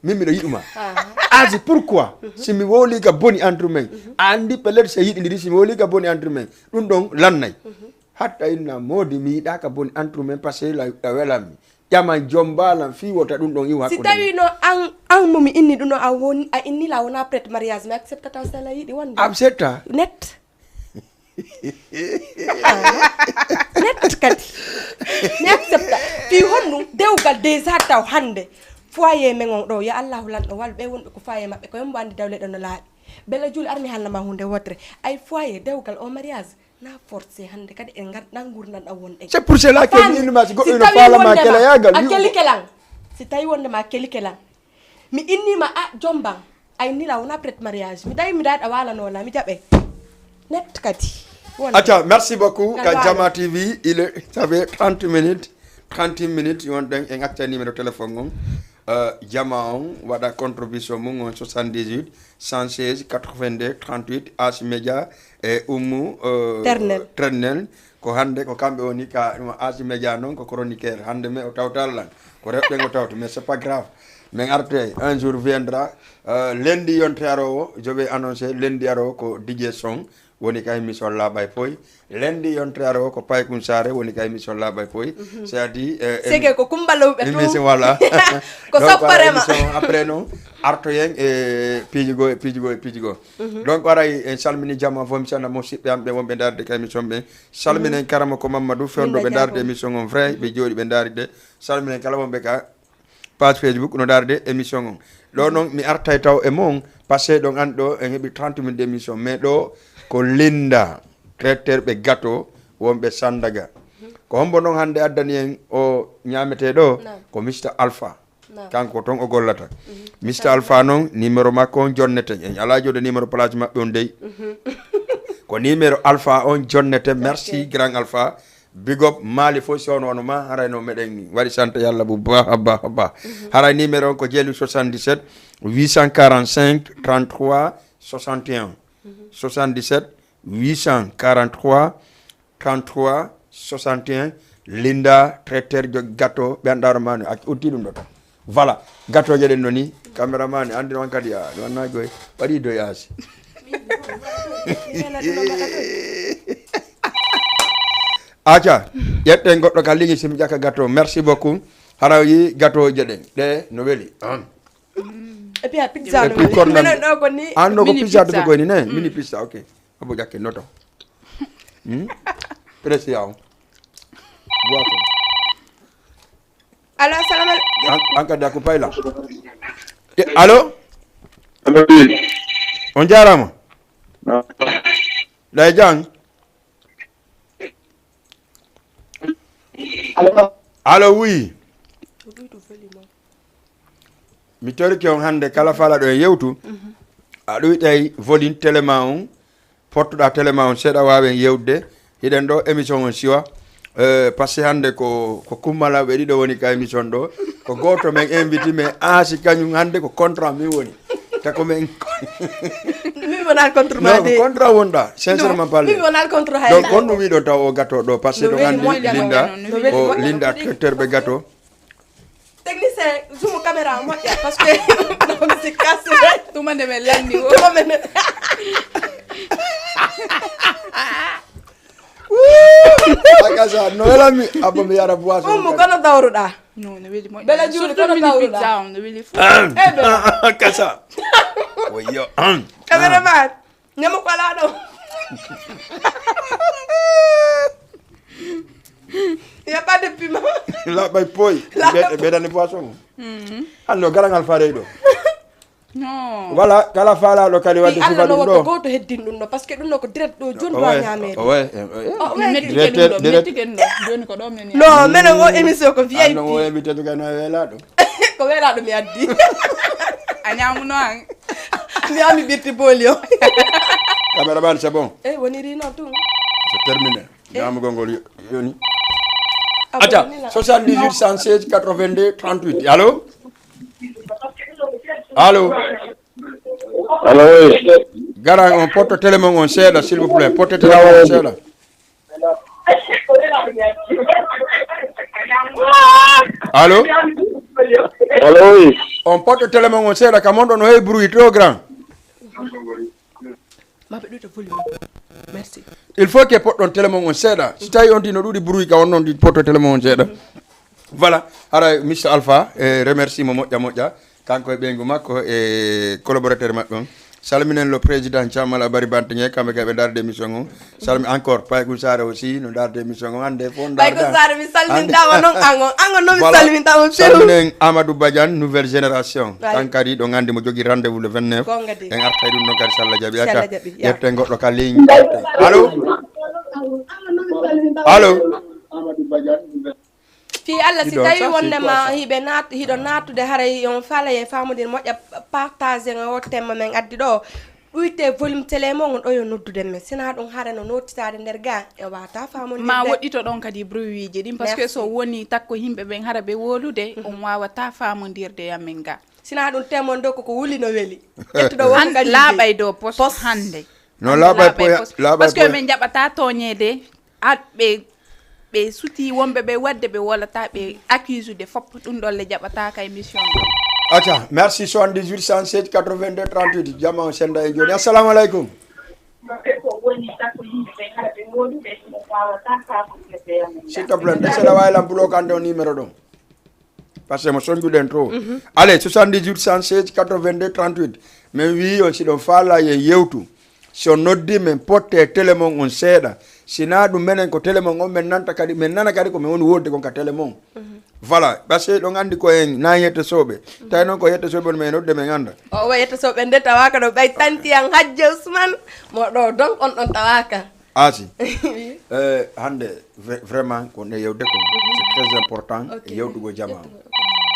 Min miɗo yiɗuma. Ha ha. As pourquoi si mi woli ka boni entre men, a andi peut-être si yiɗidiri si mi woli ka boni entre men, ɗum ɗon lannay. Hatta inna modi mi yiɗaka boni entre men parce que la la welanmi. Ƴaman jombalan fii wota ɗum ɗon iwa si hakkunde men. Tawino an an mo mi inni ɗum ɗo a won a inni la wona prête mariage mi acceptata sala yiɗi wonde. Accepta. Net. Net kadi. Mi accepta. Fii honɗum dewgal déjà taw hannde foyer men on ɗo ya allahu lanɗo wal ɓe wonɓe ko foyer maɓɓe ko yombo anndi dawle ɗo no laaɓi. Bella juuli armi haalna ma hunde wotere. Ay foyer dewgal o mariage na forcé hannde kadi en ngar ɗan ngurdan ɗan wonɗen. C'est pour cela que mi innuma si goɗɗo ino faalama kelayagal a keli kelan. Si tawi wonde ma keli kelan mi innima a jomban. Ay nila wona prête mariage mi dawi mi daɗa walanola mi jaɓe. Net kadi. Acca, merci beaucoup ka Jama T V. Il est ça fait trente minutes, trente minutes wonɗen en acca numéro téléphone on. Jama on waɗa contribution mum on soixante-dix-huit cent seize quatre-vingt-deux trente-huit As Média e Ummu Ternel. Ko hannde ko kamɓe woni ka ɗum As Média noon ko chroniqueur hannde mais o tawtal lan ko rewɓe o tawta mais c'est pas grave. Min arte un jour viendra. Lundi yonte arowo je vais annoncer lundi arowo ko DJ Son woni ka émission laaɓa e poy. Lundi yonte arowo ko Paykun Sare woni ka émission laaɓa e poy. C'est-à-dire sege ko kumbalowɓe tu voilà. Ko sopparema après noon artoyen e piiji goo e piiji goo e piiji goo. Donc aray en salmini jama fof mi sanda musiɓɓe am ɓe wonɓe darde ka émission ɓe. Salminen karama ko Mamadou fewndo ɓe darde émission on vrai ɓe jooɗi ɓe daride. Salminen kala wonɓe ka page Facebook no darde émission on. Ɗo noon mi artay taw e mon parce que ɗon an ɗo en heɓi trente minutes d'émission mais ɗo ko Linda traiteur ɓe gato wonɓe Sandaga. Ko hombo noon hannde addani en o ñaamete ɗo? Ko Mister Alpha. Kanko toon o gollata. Mister Alpha noon numéro makko on jonneten en alaa jode numéro place maɓɓe on dey. Ko numéro Alpha on jonneten merci grand Alpha. Big up Mali fof si ono ono ma harayno meɗen waɗi sante yalla bu baax a baax a baax. Haray numéro on ko jeelu soixante-dix-sept huit cent quarante-cinq trente-trois soixante et un. Soixante-dix-sept huit cent quarante-trois trente-trois soixante et un. Linda traiteur jo gato ɓe anɗaro mani a utti ɗum ɗo tan. Voilà. Gatoje ɗen no ni caméraman andi noon kadi a wanna goy waɗi doyage. Aca ƴetten goɗɗo ka ligne simi ƴakka gato merci beaucoup. Hara yi gatoje ɗen ɗe no weli. Et puis a pizza no weli. Minen ɗo ko ni an ɗo ko pizza to koyni ne mini pizza ok. Abo ƴakke noto. Président. Boisson. Allo, assalamu alaikum. An kadi a ko payla. Allo? On jarama. Ɗay jang. Allo, oui. Mi torike on hannde kala fala ɗo e yewtu. A ɗuytay volume télé ma on. Pottuɗa télé ma on seeɗa waawen yewtude. Hiɗen ɗo émission on siwa. Parce que hannde ko ko kummalaɓe ɗiɗo woni ka émission ɗo. Ko gooto men invité mais aasi kañum hannde ko contrat min woni. Tako men. Min wona contre ma de. Contrat wonɗa sincèrement parler. Min wona contre hay. Donc on ɗum wiɗo taw o gato ɗo parce que ɗo anndi Linda. O Linda traiteur ɓe gato. Technicien, zoom caméra moƴƴa parce que ɗo mi sikka sire. Tuma nde men lanni o. Tuma men. Akasa no welami abba mi yara boisson. Ummu kono dawruɗa. Non no weli moƴƴa. Bela juuli kono dawruɗa. Pizza on no weli fu. Eh bela. Akasa. Woyo. Caméraman. Ñamo ko alaa ɗo. Yaɓɓade pima. Laɓɓay poy. Ɓeɗani poisson. Anno galangal farey ɗo. Non. Voilà kala faalaɗo kadi wadde sifa ɗum ɗo. Gooto heddin ɗum ɗo parce que ɗum ɗo ko direct ɗo joni ɗo ñameede. Min mettike ɗum ɗo mettike ɗum ɗo joni ko ɗo men. Non menen o émission ko VIP. Anno o invité to gano e welaɗo. Ko welaɗo mi addi. A ñamuno an. Mi ami ɓirti boli o. Caméraman c'est bon. Eh woniri noon tun. C'est terminé. Ñamugol ngol yoni. Acca soixante-dix-huit cent seize quatre-vingt-deux trente-huit allo. Allo. Allo, oui. Garan on potto télé mon on seeɗa, s'il vous plaît. Potto télé mon on seeɗa. Allo. Allo, oui. On potto télé mon on seeɗa, kam on ɗon no heewi bruit trop grand. Maɓe ɗuyta volume. Merci. Il faut que poɗɗon télé mon on seeɗa. Si tawi on ɗi no ɗuɗi bruit ka, on noon ɗi potto télé mon on seeɗa. Voilà. Hara Mister Alpha, e remercie mo moƴƴa moƴƴa. Kanko e ɓeyngu makko e collaborateur maɓɓe on. Salminen le président Thiam Alabari Banteŋe, kamɓe kay ɓe ndaarde émission on. Salmi encore Paykun Sare aussi no ndaarde émission on hannde fof. Paykun Sare, mi salmintama noon an on. An on noon mi salmintama few. Salminen Amadou Badiane, nouvelle génération. Ay. Kan kadi ɗo nganndi mo jogii rendez-vous le vingt-neuf. Goonga de. En artay ɗum noon kadi so Allah jaɓi. Si Acca, Allah jaɓi, ya. ƴetten goɗɗo ka ligne. Allo. Allo. Fii Allah, si Hiɗo, tawi ça, c'est wonde quoi ma ça? Hiɓe naat hiɗo naattude, haray on faalay e faamondir moƴƴa, partage o temma men addi ɗo. Ɗuyte volume télé mon on ɗo yo noddude men. Sina ɗum hara no nottitaade nder ga e wata faamondir. Ma de. Woɗɗito ɗon kadi bruit ji ɗin, parce que Merci. So woni takko yimɓe ɓen hara ɓe wolude, on wawata faamondirde e amen ga. Sina ɗum temon ɗo koko wuli no weli. Ƴettuɗo wonko Hannde kadi laaɓay liggey. Dow poste Poste. Hannde. No laaɓay Laaɓay poya poste. laaɓay Parce que poya. Min jaɓata tooñeede, aɗ ɓe ɓe suti wonɓe ɓe waɗde ɓe wolata ɓe accuse de fop ɗum ɗon le jaɓata ka émission ɗo. Acca, merci. Soixante-dix-huit cent seize quatre-vingt-deux trente-huit. Jama on senda e jooni. Assalamu alaikum. S'il te plaît, nde seeɗa wawi lam bloquande on numéro ɗon. Parce que mo sonjuɗen trop. Allez, soixante-dix-huit cent seize quatre-vingt-deux trente-huit. Min wi on si ɗon faala yen yewtu. Si on noddi min potte télé mon on seeɗa. Sina ɗum menen ko télé mon on min nanta kadi, min nana kadi ko min woni wolde kon ka télé mon. Voilà, parce que ɗon andi ko en na yette soɓe. Tawi noon ko yette soɓe on min nodde min anda. O wayata so ɓe nde tawaka ɗo ɓay tanti an Hajji Ousmane mo ɗo donc on ɗon tawaka. Asi. Eh, hannde vra- vraiment ko nde yewde ko c'est très important. Ok. Yewtugol jama o.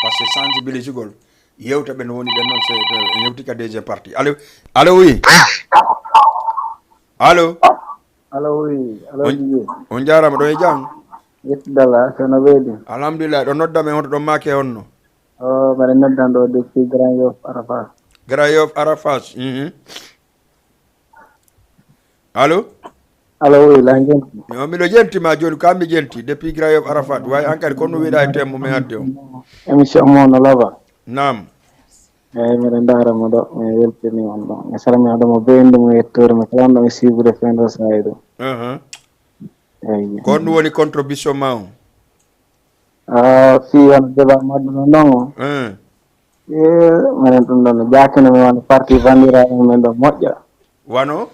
Parce que sensibilisugol yewta ɓe no woni ɗen noon c'est en yewti ka deuxième partie. Allo. Allo, oui. Allo. Allo, oui. Allo, On- Didier. On jarama, ɗo e jam. Yettudala, kono ɓeydi. Alhamdulillah, ɗo nodda men, hoto ɗon make honno? O, mbeɗa noddan ɗo depuis Grand Yoff Arafat. Grand Yoff Arafat. Mhm. Allo. Allo, oui, la jenti. Yo, miɗo jentima joni, kam mi jenti depuis Grand Yoff Arafat. Way an kadi kono wiɗa e temmo men adde on. Émission mo no laba. Nam. Eyyi, mbeɗa ndaara mo ɗo, mi weltini on ɗo. Mi salmina ɗo mo beyndi mo yettoore, mi kala on ɗo mi siibude fendo sayi ɗo. Uh-huh. Eyyi. Ko honɗum woni contribution ma on? Ah, fii on débat madduno non o. Eh. Eh, minen ɗum ɗon no jaakino mi wano parti bandiraɓe men ɗo moƴƴa. Wano?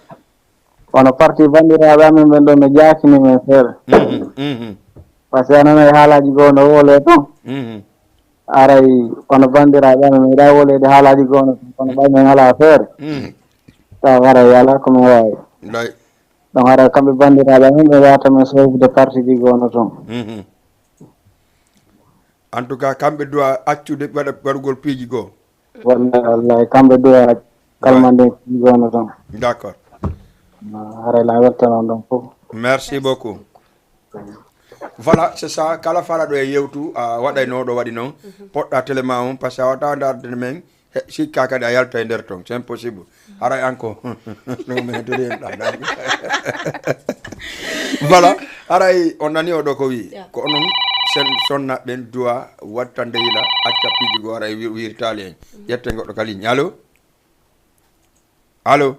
Wano parti bandiraɓe amen ɓen ɗo no jaakini men seeɗa. Mhm, mhm. Par ce que a nanay haalaji goo no wole ton. Mhm. Aray, kono bandiraɓe amen mi yiɗa wolede haalaji goo no ton, kono ɓay men ala feere. Mhm. Taw aray ala ko men wawi. Lay. Donc aray kamɓe bandiraɓe amen ɓe wata men sowbude parti ji goo no ton. Mhm. En tout cas, kamɓe duwa accude waɗa waɗugol piiji goo. Wallahi, wallahi, kamɓe duwa kalmande piiji goo no ton. D'accord. Aray la weltano ɗon fof. Merci beaucoup. Voilà, c'est ça. Kala fala ɗo e yewtu a waɗay no ɗo waɗi noon. Poɗɗa télé ma on parce que a wata darde men. He, sikka kadi a yalta e nder ton, c'est impossible. Haray an ko no men to ɗen ɗa. Voilà, haray on nani o ɗo ko wi. Ya. Ko onon sen sonna ɓen duwa wattande yila acca piiji goo haray wir- wirtali en. Ƴette goɗɗo ka ligne. Allo? Allo?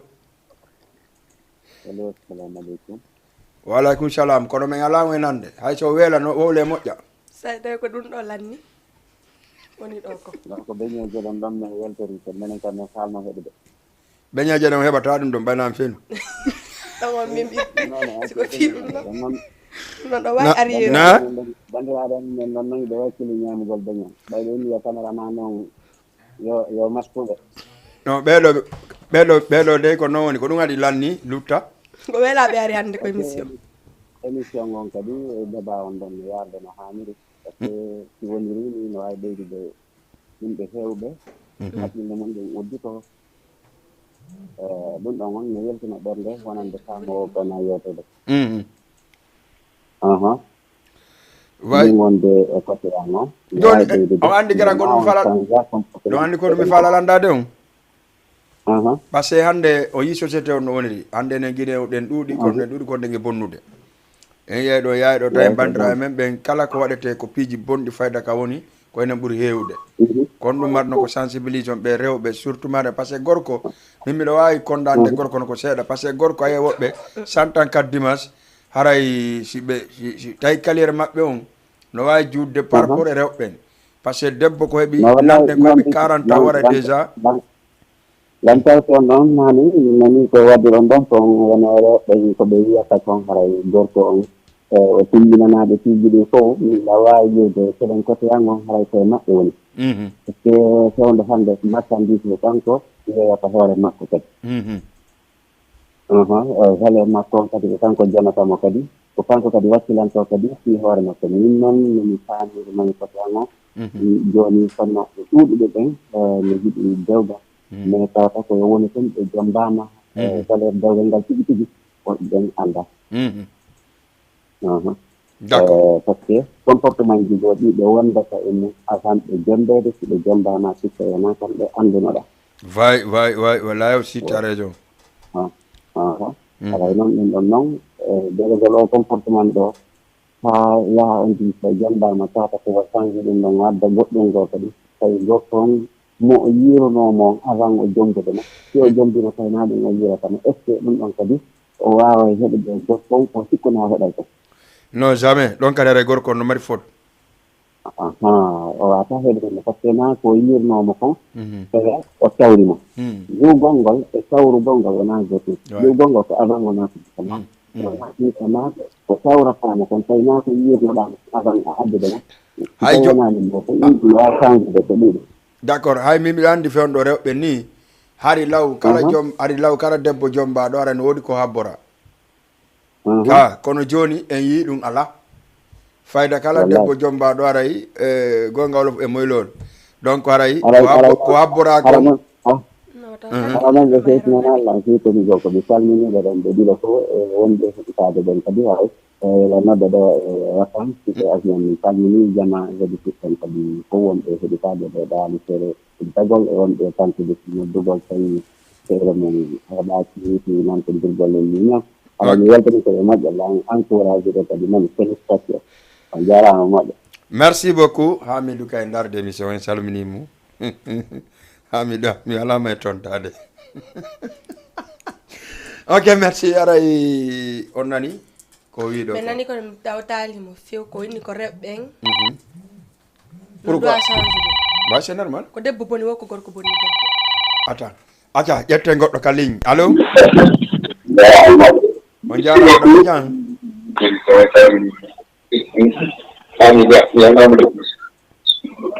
Allo, assalamu aleykum. Wa aleykum salam. Kono men alaa mo e nande. Hay so weela no wowle moƴƴa. Sa tawi ko ɗum ɗo lanni woni ɗo ko. Donc ko beñeeje ɗon ɗon men weltori ko menen kam men faalno heɗude. Beñeeje ɗon heɓata ɗum ɗon ɓaynaami fenu. Ɗon on min Non, non, siko fii ɗum ɗo. Ɗon noon Non ɗo wawi Na- ariyeede. na- bandiraɓe amen men noon noon ɓe wakkili ñaamugol beñe. Ɓayde inni yo caméraman noon yo yo maskuɓe. No ɓeɗo ɓeɗo ɓeɗo dey ko noon woni ko ɗum waɗi lanni lutta. Ko weelaaɓe ari hannde ko émission. Émission on kadi e débat on ɗon no yaarde no haaniri. Par ce que si woniri ni no waawi ɓeydude yimɓe heewɓe haqqille mum ɗum uddito. Eh, ɗum ɗon on no yaltina ɓernde wonande faamu o kona yewtude. Mhm. Aha. Way. Min wonde e côté an o. Jooni, o anndi gara ko ɗum falal. Ɗum anndi ko ɗum mi falal anndaade on. Aha. Parce que hannde o yii société on no woniri. Hannde enen Guinée o ɗen ɗuuɗi, kono ɗen ɗuuɗi ko ndege bonnude. En yiyay ɗo, yaay ɗo, tawi banndiraaɓe men ɓen kala ko waɗetee ko piiji bonɗi fayda ka woni, ko enen ɓuri heewude. Mhm. Kono ɗum marno ko sensibilisation ɓe rewɓe, surtout mare, parce que gorko, min miɗo waawi kondaande gorko no ko seeɗa, parce que gorko a yi'ay woɓɓe, santan kat dimanche, haray si ɓe, si, si tawi kaliere maɓɓe on, no waawi juutde par rapport e rewɓe ɓen. Parce que debbo ko heɓi, no, wallahi, nanɗen ko heɓi quarante ans waray déjà. Ngam taw ko noon, nani, min nani ko wadduɗon ɗon, ko wona rewɓe ko ɓe wiyata kon haray gorko on, e, o timminanaaɓe piiji ɗi fof, min ɗa waawi wiide seɗen kotoya ngon haray koye maɓɓe woni. Mhm. Parce que fewndo hannde ko marchandise mo kanko yeeyata hoore makko kadi. Mhm. Aha, e, valeur makko on kadi ko kanko jonata mo kadi. Ko kanko kadi wakkilanto kadi fii hoore makko. Min noon, min faamiri mani kotoya ngon. Mhm. Jooni, sonnaaɓe ɗuuɗuɓe ɓen, e, no yiɗi dewgal. Mm. Mais tawata ko yo woni tun ɓe jombaama, eh, valeur dewgal ngal tigi tigi, ko ɓen annda. Mhm. Aha. D'accord. Eh, parce que comportement ji goo ɗi ɓe wondata e mum avant ɓe jombeede, si ɓe jombaama, sikka wonaa kamɓe anndunoɗaa. Way, way, way, wallahi aussi, tu as raison. Ah, aha. Mhm. Haray noon ɗum ɗon noon, eh, dewgal o comportement ɗo, haa yaha on tigi so jombaama, tawata ko o change ɗum ɗon, o adda goɗɗum goo kadi. Tawi gorko on mo o yiirunoo mo on avant o jombude mo, si o jombima, tawi naa ɗum o yiirata mo. Est-ce que ɗum ɗon kadi o waaway heɓude gorko on ko sikkunoo o heɓay kon? Non, jamais. Ɗon kadi haray gorko on no mari faute. Aha, o waawata heɓude mo, parce que naa ko o yiirunoo mo kon, Mhm. tawi o tawri mo. Mhm. Juugol ngol e tawrugol ngol wonaa gootum. Ouais. Juugol ngol ko avant wonaa ko Mhm. Mhm. Ko tawrata mo kon, tawi naa ko yiirnoɗaa mo avant a addude mo. Hay tawi jo- wonaani mo, ko ɗum ɗum waawa change de ko ɗum. D'accord, hay min miɗo anndi fewndo rewɓe nii, hari law kala Aha. jom, hari law kala debbo jombaaɗo ara no woodi ko habbora. Aha. Ka, kono jooni en yii ɗum alaa. Fayda kala Wallahi. debbo jombaaɗo aray, e, goonga wolof e moylol. Donc aray, Aray, ko habbo-, aray, ko habboraa aray kon. Noon, ah. No, taw Mhm. kala Aray, noon, ɓe mayre feetnana on. Allah, on feetani goo ko ɓe salminiiɓe ɗon ɓe ɗiɗo fof, e, wonɓe heɗitaade ɓen kadi haray. E, la nodda ɗo, e, Wasan, siɓe Asian, min salminii jama heɗitiiɓe ɓen kadi fof wonɓe heɗitaade ɗo Daali Sere. Dagol e wonɓe e fantude noddugol tawi feere mum heɓaaki, yimɓe nan ko durgol e mum. Awa mi weltani ko e moƴƴo, lan encourage ɗo kadi moni félicitation. On jaaraama moƴƴo. Merci beaucoup, Hamidou Kay Ndar de émission, en salminii mo. Hamidou, mi alaama e tontaade. Ok, merci, aray on nani ko wiiɗo. Ɓe ko nani ko mi tawtaali mo few, ko inni ko rewɓe ɓen. Mhm. Pourquoi? Ɗum ɗo a change de. Bah, c'est normal. Ko debbo boni wo, ko gorko boni debbo. Attends. Acca, ƴetten goɗɗo ka ligne. Allo? On jaaraama, ɗo jam.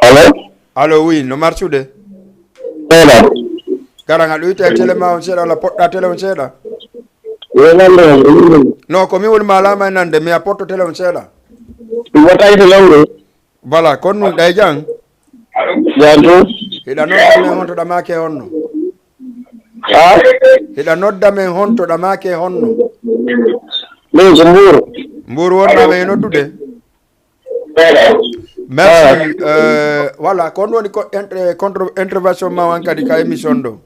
Allo? Allo, oui, no marsude? Seeɗa. Garan a ɗuyte télé ma on seeɗa, walla poɗɗa télé on seeɗa? Yo nande on, ko min woni. No, ko min woni ma laama e nande, mi a poɗɗo télé on seeɗa. Ɗum waɗta e télé on ɗo. Voilà, kono ɗum ɗay jam? Jam to. Hiɗa nodda men honto ɗa maake honno? Ha? Hiɗa nodda men honto ɗa maake honno? Min ko Mbuur. Mbuur wonɗa men e noddude? Merci. Euh, voilà, ko on woni ko entre-, contre intervention ma on kadi ka émission ɗo.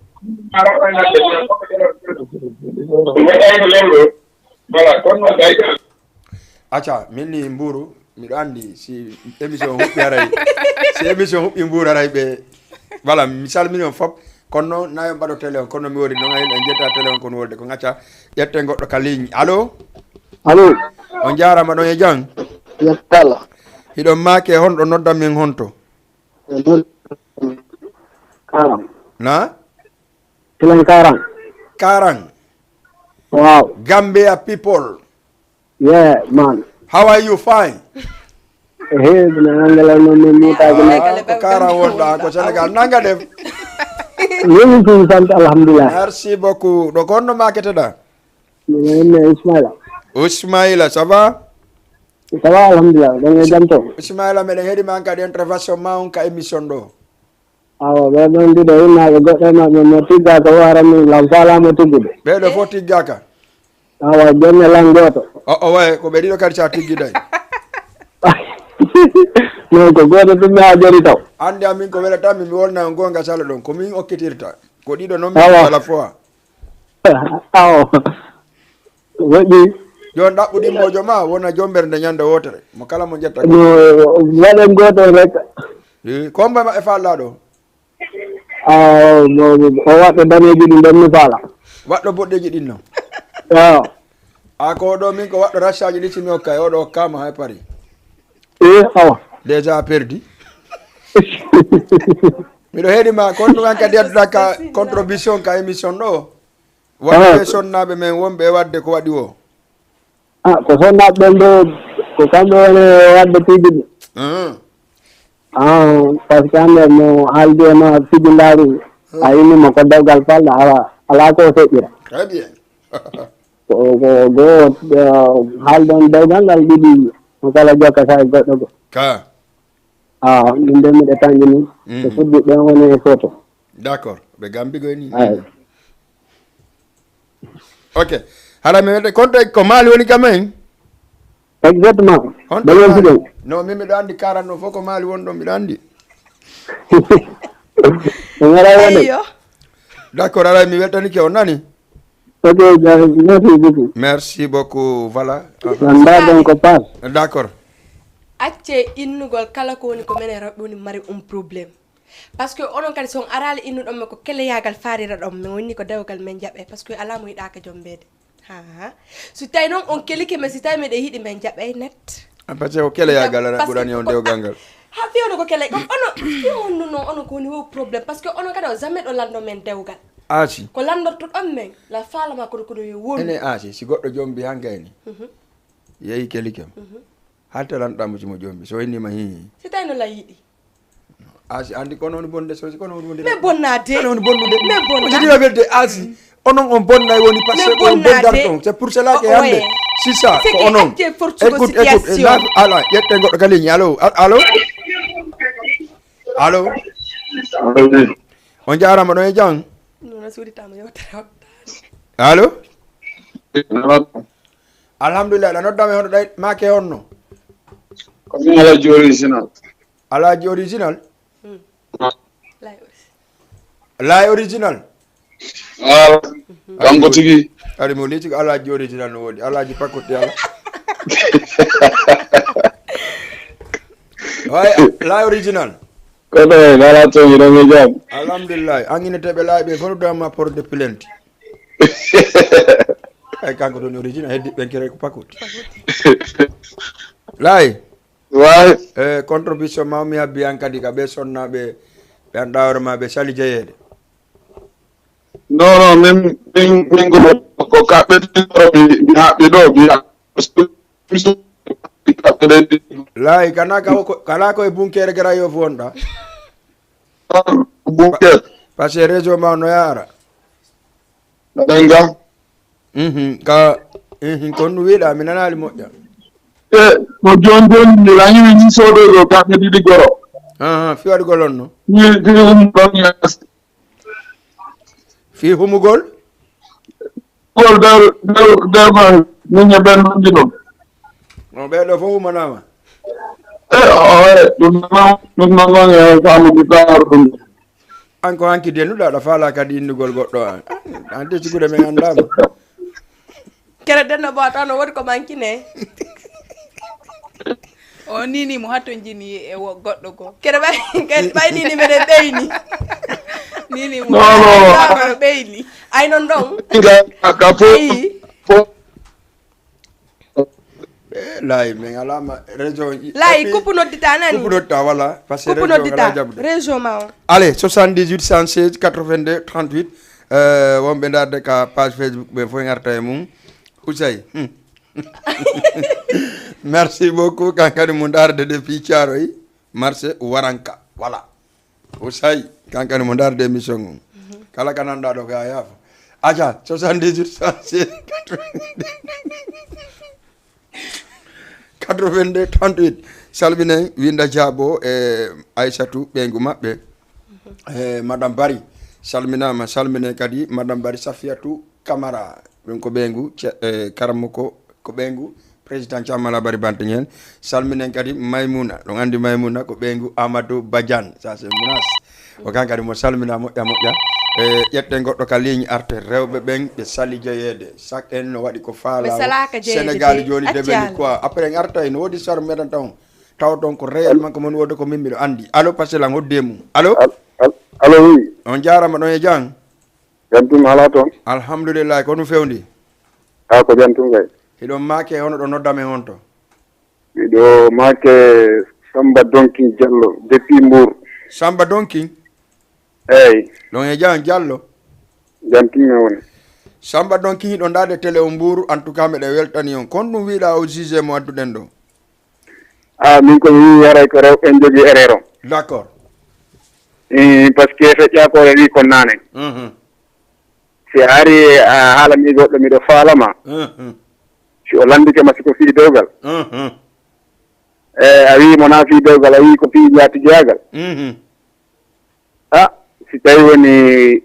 Acca, min ni Mbuuru, miɗo anndi si émission huɓɓi haray, si émission huɓɓi Mbuuru haray ɓe, voilà, mi salmini on fop. Kono noon, na yo mbaɗo télé on, kono mi wori noon, en jetta télé on kono wolde ko ngacca, ƴetten goɗɗo ka ligne. Allo? Allo? On jaaraama ɗon e jam? Yettala. Hiɗon maake honɗo noddan min honto? E Mbuur. Karam. Na? Kilen Karam. Karam. Wow. Gambia people. Yeah, man. How are you? Fine. Hey, mi nangala no mi muta gina. Ah, ko Karam wonɗa, ko Sénégal. Nanga def? Yemi fi sant, alhamdulillah. Merci beaucoup. Ɗo ko honno maketeɗa? Mi nenne Ismaila. Ismaila, ça va? Ça va, alhamdulillah. Ɗon e jam to? Ismaila, meɗen heɗi ma kadi intervention ma on ka émission ɗo. Awa, ɓe ɗon ɗiɗo innaaɓe goɗɗo e maɓɓe mo tiggaaka o arani lan faalaama tiggude. Ɓee ɗo fof tiggaaka? Awa, jonne lan gooto. O, o way, ko ɓe ɗiɗo kadi sa tiggiday. Non, ko gooto ɗum mi haajori taw. Annde amin ko welata mi mi wolna on goonga sala ɗon ko min okkitirta. Ko ɗiɗo noon mi Awa. Sala fois. Awa. Moƴƴi. Jooni ɗaɓɓu ɗimmoojo ma wona jombere nde ñande wootere mo kala mo ƴetta. No waɗen gooto on rek. Komba e maɓɓe fallaɗo. O waɗɗo daneeji ɗi nden mi faala. Waɗɗo boɗɗeeji ɗin non. A ko oɗo min ko waɗɗo raccaji ɗi simi hokka e oɗo hokkama hay pari. E awa. Déjà perdi. Miɗo heɗima kon ɗum an kadi adduɗa ka contribution ka émission ɗo. Waɗɓe sonnaaɓe men wonɓe e waɗde ko waɗi woo. Ah, ko sonnaaɓe ɓen ɗo ko kamɓe woni e waɗde piiji ɗi. Ah, parce que hannde mo haaldi e ma fijindaaru a innima ko dewgal falɗo awa alaa ko o feƴƴira. Très bien. Ko ko goo haalde on dewgal ngal ɗiɗi mo kala jokka sa e goɗɗo goo. Ka. Ah, min de miɗo tangi ni. Ko fuddi ɓen woni e photo. D'accord, ɓe gambi goy ni. Ay. Ok. Hara mi wede konto ko maali woni kam en. Exactement. Honto maali? No min miɗo andi karan no fof ko maali won ɗon miɗo andi. Ngara woni. D'accord, ala mi weltanike on nani. Ok, merci beaucoup. Merci beaucoup. Voilà. Nda donc pas. D'accord. Acce innugol kala ko woni ko menen rewɓe woni mari un problème. Parce que onon kadi so on araali innuɗon men ko keleyagal faariraɗon men wonni ko dewgal men jaɓɓe parce que alaa mo yiɗaaka jombeede. Ha. So tawi noon on kelike men si tawi meɗen yiɗi men jaɓɓay net. Ah, parce que ko keleyagal ana ɓurani on dewgal ngal. Ha fewno ko kele ko ono fewno noon ono ko woni wo problème parce que ono kadi o jamais ɗo lanndo men dewgal. Aasi. Ko lanndortoɗon men la faalama kono kono yo wonu. Ene aasi si goɗɗo jombi han gayni. Yehi kelikem. Halte lanɗamo simo jombi so innima hi. Si tawi no la yiɗi. Asi andi kono woni bonde sosi kono woni bonde. Mais bonna de. Kono woni bonnude. Mais bonna. Jidi welde asi. Onon on bonna woni parce que on bonna ton. C'est pour cela que hande. C'est ça. Ko onon. Écoute, écoute. Ala yette goɗɗo ka ligne. Allô. Allô. Allô. On jarama ɗon e jang. Allô. Alhamdulillah. La noddama e hono ɗay make honno. Ko mi ala jori sinal. Alhaji original. Lay original. Kanko tigi. Ari mo liti ko Alhaji original no wodi. Alhaji pakoti ala. Way lay original. Kono e nala to mi ɗon e jam. Alhamdulillah. Angineteɓe lay ɓe fof dama porte plainte. Ay kanko ɗon original heddi ɓen kere ko pakoti. Lay. Waay. E contribution ma mi habbi an kadi ka ɓe sonna ɓe ɓe an ɗawre ma ɓe sali jeyeede. Non non min min min ko ko kaɓɓe mi haɓɓi ɗo mi laay kana ka kana ko e bunkere gara yo fonda. Bunkere. Parce que réseau ma no yara. Ɗen ga. Ka kon no wiɗa mi nanali moƴƴa. E ko joni joni mi lañi min sodoygo kamɓe ɗiɗi goro. Fi waɗugol on no? Fi humugol? Gol der der der ma min e ɓen ɗum ɗiɗon. No ɓeɗo fof humanama. E oye ɗum ɗum ɗon e famude ɗaar ɗum. An ko hanki dennuɗo aɗa faala kadi innugol goɗɗo an. An de sigude min anndama. Kere denno bo taw no wodi ko mankine. O nini mo hato jini e wo goɗɗo go. Kere bay bay nini mede beyni. Nini mo no no ɓeyni. Ay non ɗon. Ka fof. Lay min alama région lay coupe noddita nani coupe noddita voilà parce que coupe noddita région ma o allez soixante-dix-huit cent seize quatre-vingt-deux trente-huit euh wonɓe darde ka page Facebook ɓe fof garta e mum Ousay merci beaucoup kankadi mo darde de fi caroy marché waranka voilà O sayi kankani mo darde émission on kala ka nanɗa ɗo ka yaafa aca soixante-dix-huit soixante-seize quatre-vingt-deux trente-huit salminen winda jaabo e aissatu ɓeygu maɓɓe e madame bari salminama salminen kadi madame bari safiyatu camara ɗum ko ɓeygu karamoko ko ɓeygu Président Thiam Malabari Bantingel, salminen kadi Maymuna. Ɗon anndi Maymuna ko ɓeyngu Amadou Badiane, ça c'est Mounas. O kan kadi mo salmina moƴƴa moƴƴa. E ƴetten goɗɗo ka ligne arte, rewɓe ɓen ɓe sali jeyeede. Sak en no waɗi ko faala. Ɓe salaaka jeyeede Sénégal de. Jooni Acci debeli Alla. Quoi. Après en arta, no woodi sar meɗen taw. Taw ɗon ko réellement ko mon woodi ko min miɗo anndi. Allo, Pasel an hoddee mum. Allo? Al-, al-, allo, oui. On jaarama ɗon e jam. Jantum alaa toon? Alhamdulillah, ko ɗum fewndi? A ko jantum kay. Hiɗon maake hono ɗo noddame honto? Miɗo maake Samba Donkin Diallo, depuis Mbour. Samba Donkin? Eyi. Ɗon e jam Diallo? Jantum mi woni. Samba Donkin hiɗon ndaade télé o Mbour, en tout cas meɗen weltani on. Kon ɗum wiɗa o juge mo adduɗen ɗo? A min ko mi wi'i haray ko rewɓe en jogii erreur on. D'accord. Eh, parce que feƴƴa ko wi'i kon naane. Mhm. Si a ari a haalanii goɗɗo miɗo faalama. Mhm. Si o landike ma si ko fii dewgal. Mhm. E a wi'i mo naa fii dewgal, a wi'i ko fii njaatigi yaagal. Mhm. A si tawi woni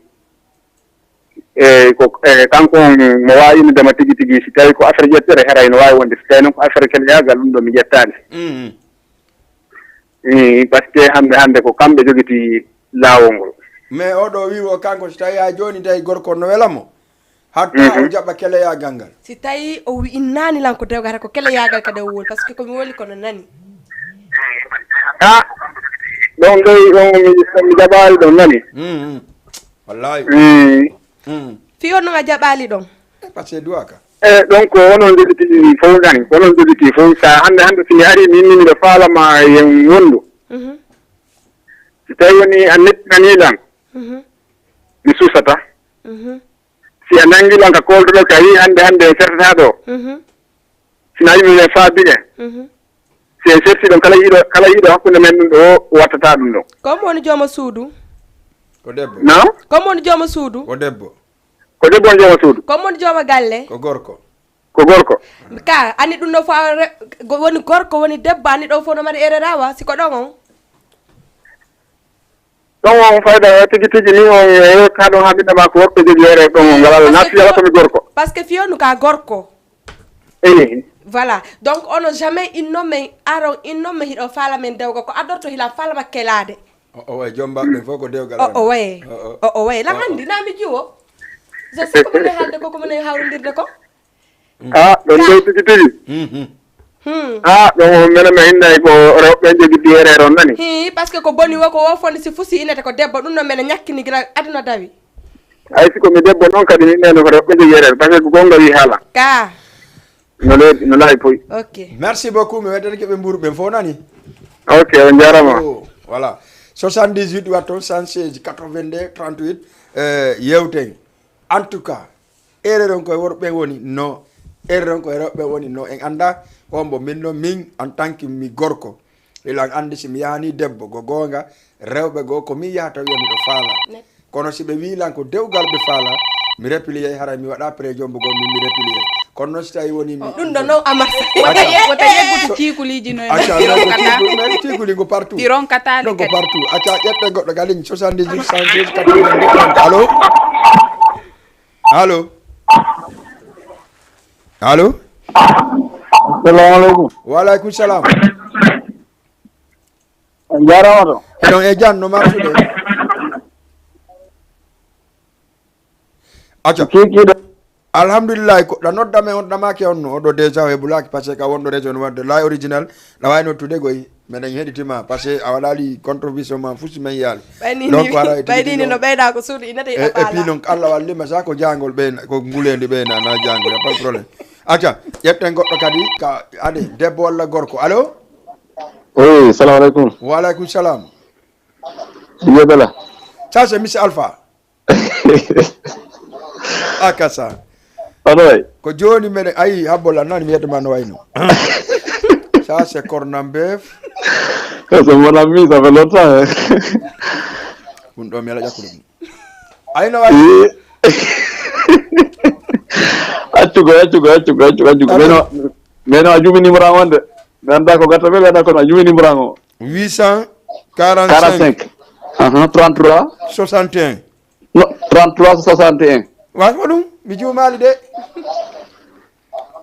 e ko e kanko on mo waawi innudema tigi tigi, si tawi ko affaire ƴettere haray no waawi wonde, si tawi noon ko affaire kele yaagal ɗum ɗo mi ƴettaali. Mhm. Eh, parce que hannde hannde ko kamɓe jogiti laawol ngol. Mais oɗo wi'i o kanko si tawi haa jooni tawi gorko no wela mo, hatta o jaɓa keleyaagal ngal. Si tawi o wi'innaani lan ko dewgal hara ko keleyaagal kadi o woni, parce que ko mi woni kono nani. A ɗon ɗoy ɗon mi mi jaɓaali ɗon nani. Mhm. Wallahi. Mm. Mm. Fii on non a jaɓaali ɗon. E parce que duwaka. E donc onon jogiti fof nani, onon jogiti fof. Sa hannde hannde si mi ari min min miɗo faalama yen wondu. Mhm. Si tawi woni a nettinani lan, mhm, mi susata. Mhm. Si a nangi lan ka kolduɗo ka yi hannde hannde en sertata ɗo. Mhm. Si na yimɓe ɓe faabi en. Mhm. Si en serti ɗon kala yiɗo kala yiɗo hakkunde men ɗum ɗo wattata ɗum ɗo. Ko mo woni jooma suudu? Ko debbo. Non? Ko mo woni jooma suudu? Ko debbo. Ko debbo on jooma suudu. Ko mo woni jooma galle? Ko gorko. Ko gorko. Ka ani ɗum ɗo fof a re- go- woni gorko woni debbo ani ɗo fof no mari erreur awa si ko ɗon on. Ɗon on fayda tigi tigi ni on e ka ɗon haɓinda ma ko worɓe jogii erreur ɗon on ngalal na fiyala ko mi gorko. Parce que fiyonu ka gorko. Eyi. Voilà. Donc ono jamais inno men aron inno men hiɗo fala men dewgo ko adorto hila fala makkelaade. O o way jomba ɓe fof ko dewgal. O o way. O o. O o way. La handi na mi jiwo. Je sais ko minen haalde ko ko minen hawrondirde ko. A ɗon ɗo tigi tigi. Mhm. Hmm. A ɗon on menen mi hinday ko rewɓe jogiti erreur on nani. Hi parce que ko boni wo ko wo foni si fusi inete ko debbo ɗum ɗon menen ñakkini gila aduna dawi. Ay si ko mi debbo noon kadi mi hinday no ko rewɓe jogi erreur parce que ko gonga wi haala. Ka. No leeɓi no laaɓi poy. Ok. Merci beaucoup mi weddani keɓe mbuuru ɓen fof nani. Ok on jarama. Oh, voilà. Soixante-dix-huit watton cent seize quatre-vingt-deux trente-huit. Eh, yewten. En tout cas, erreur on koye worɓe woni no erreur on koye rewɓe woni no en annda. Hombo min no min en tant que mi gorko, ilan anndi si mi yahani debbo ko goonga rewɓe goo ko min yahata wiya miɗo faala. Kono si ɓe wii lan ko dewgal ɓe faala, mi repiliyay haray mi waɗa pré jombo goo min mi repiliyay. Kono noon si tawi woni mi ɗum ɗo noon amar. Wota ye- wota yeggude ciikuliji no e acca non ko ciikuli men ciikuli ngo partout. Ɗi ronkataali donc kadi partout acca ƴetten goɗɗo kadi soixante-dix-huit cent seize quatre-vingt-deux trente. Allo? Allo? Allo? Assalamu aleykum. Wa aleykum salam. On jarama to. Eɗon e jan no marsude. Acca. Kikiɗo. Alhamdulillahi ko ɗa nodda men on ɗamaki on no oɗo déjà o heɓulaki parce que ka wonɗo région wadde la original. Ɗa wawi noddude goy meɗen heɗitima parce que a waɗali contribution ma fusi men yaali. Ɓaynini donc ara e ɓaynini no ɓeyɗa ko suudu inata e hiɗa faala. Puis noon allah wallima sa ko jangol ɓeyna ko ngulendi ɓeyna na jangol ya pas problème. Acca ƴetten goɗɗo kadi ka ade debbo walla gorko allo. Oui salamu aleykum. Wa aleykum salam. Yebela. Ça c'est monsieur Alpha. Akasa. Oɗo way. Ko jooni meɗen ayi habbo lan nani mi yeddoma no wayno. Ça c'est cornambef. C'est mon ami ça fait longtemps. Ɗum ɗo mi ala ƴakkude ɗum. Ayno wayi. Accugo accugo accugo accugo accugo meno meno a jumi numéro an wonde. Mi anda ko gatta ɓe ɓeɗa kono a jumi numéro an o. Huit cent quarante-cinq. Quarante-cinq. Aha, trente-trois. Soixante et un. Non, trente-trois soixante et un. Wa ko ɗum mi juumaali de.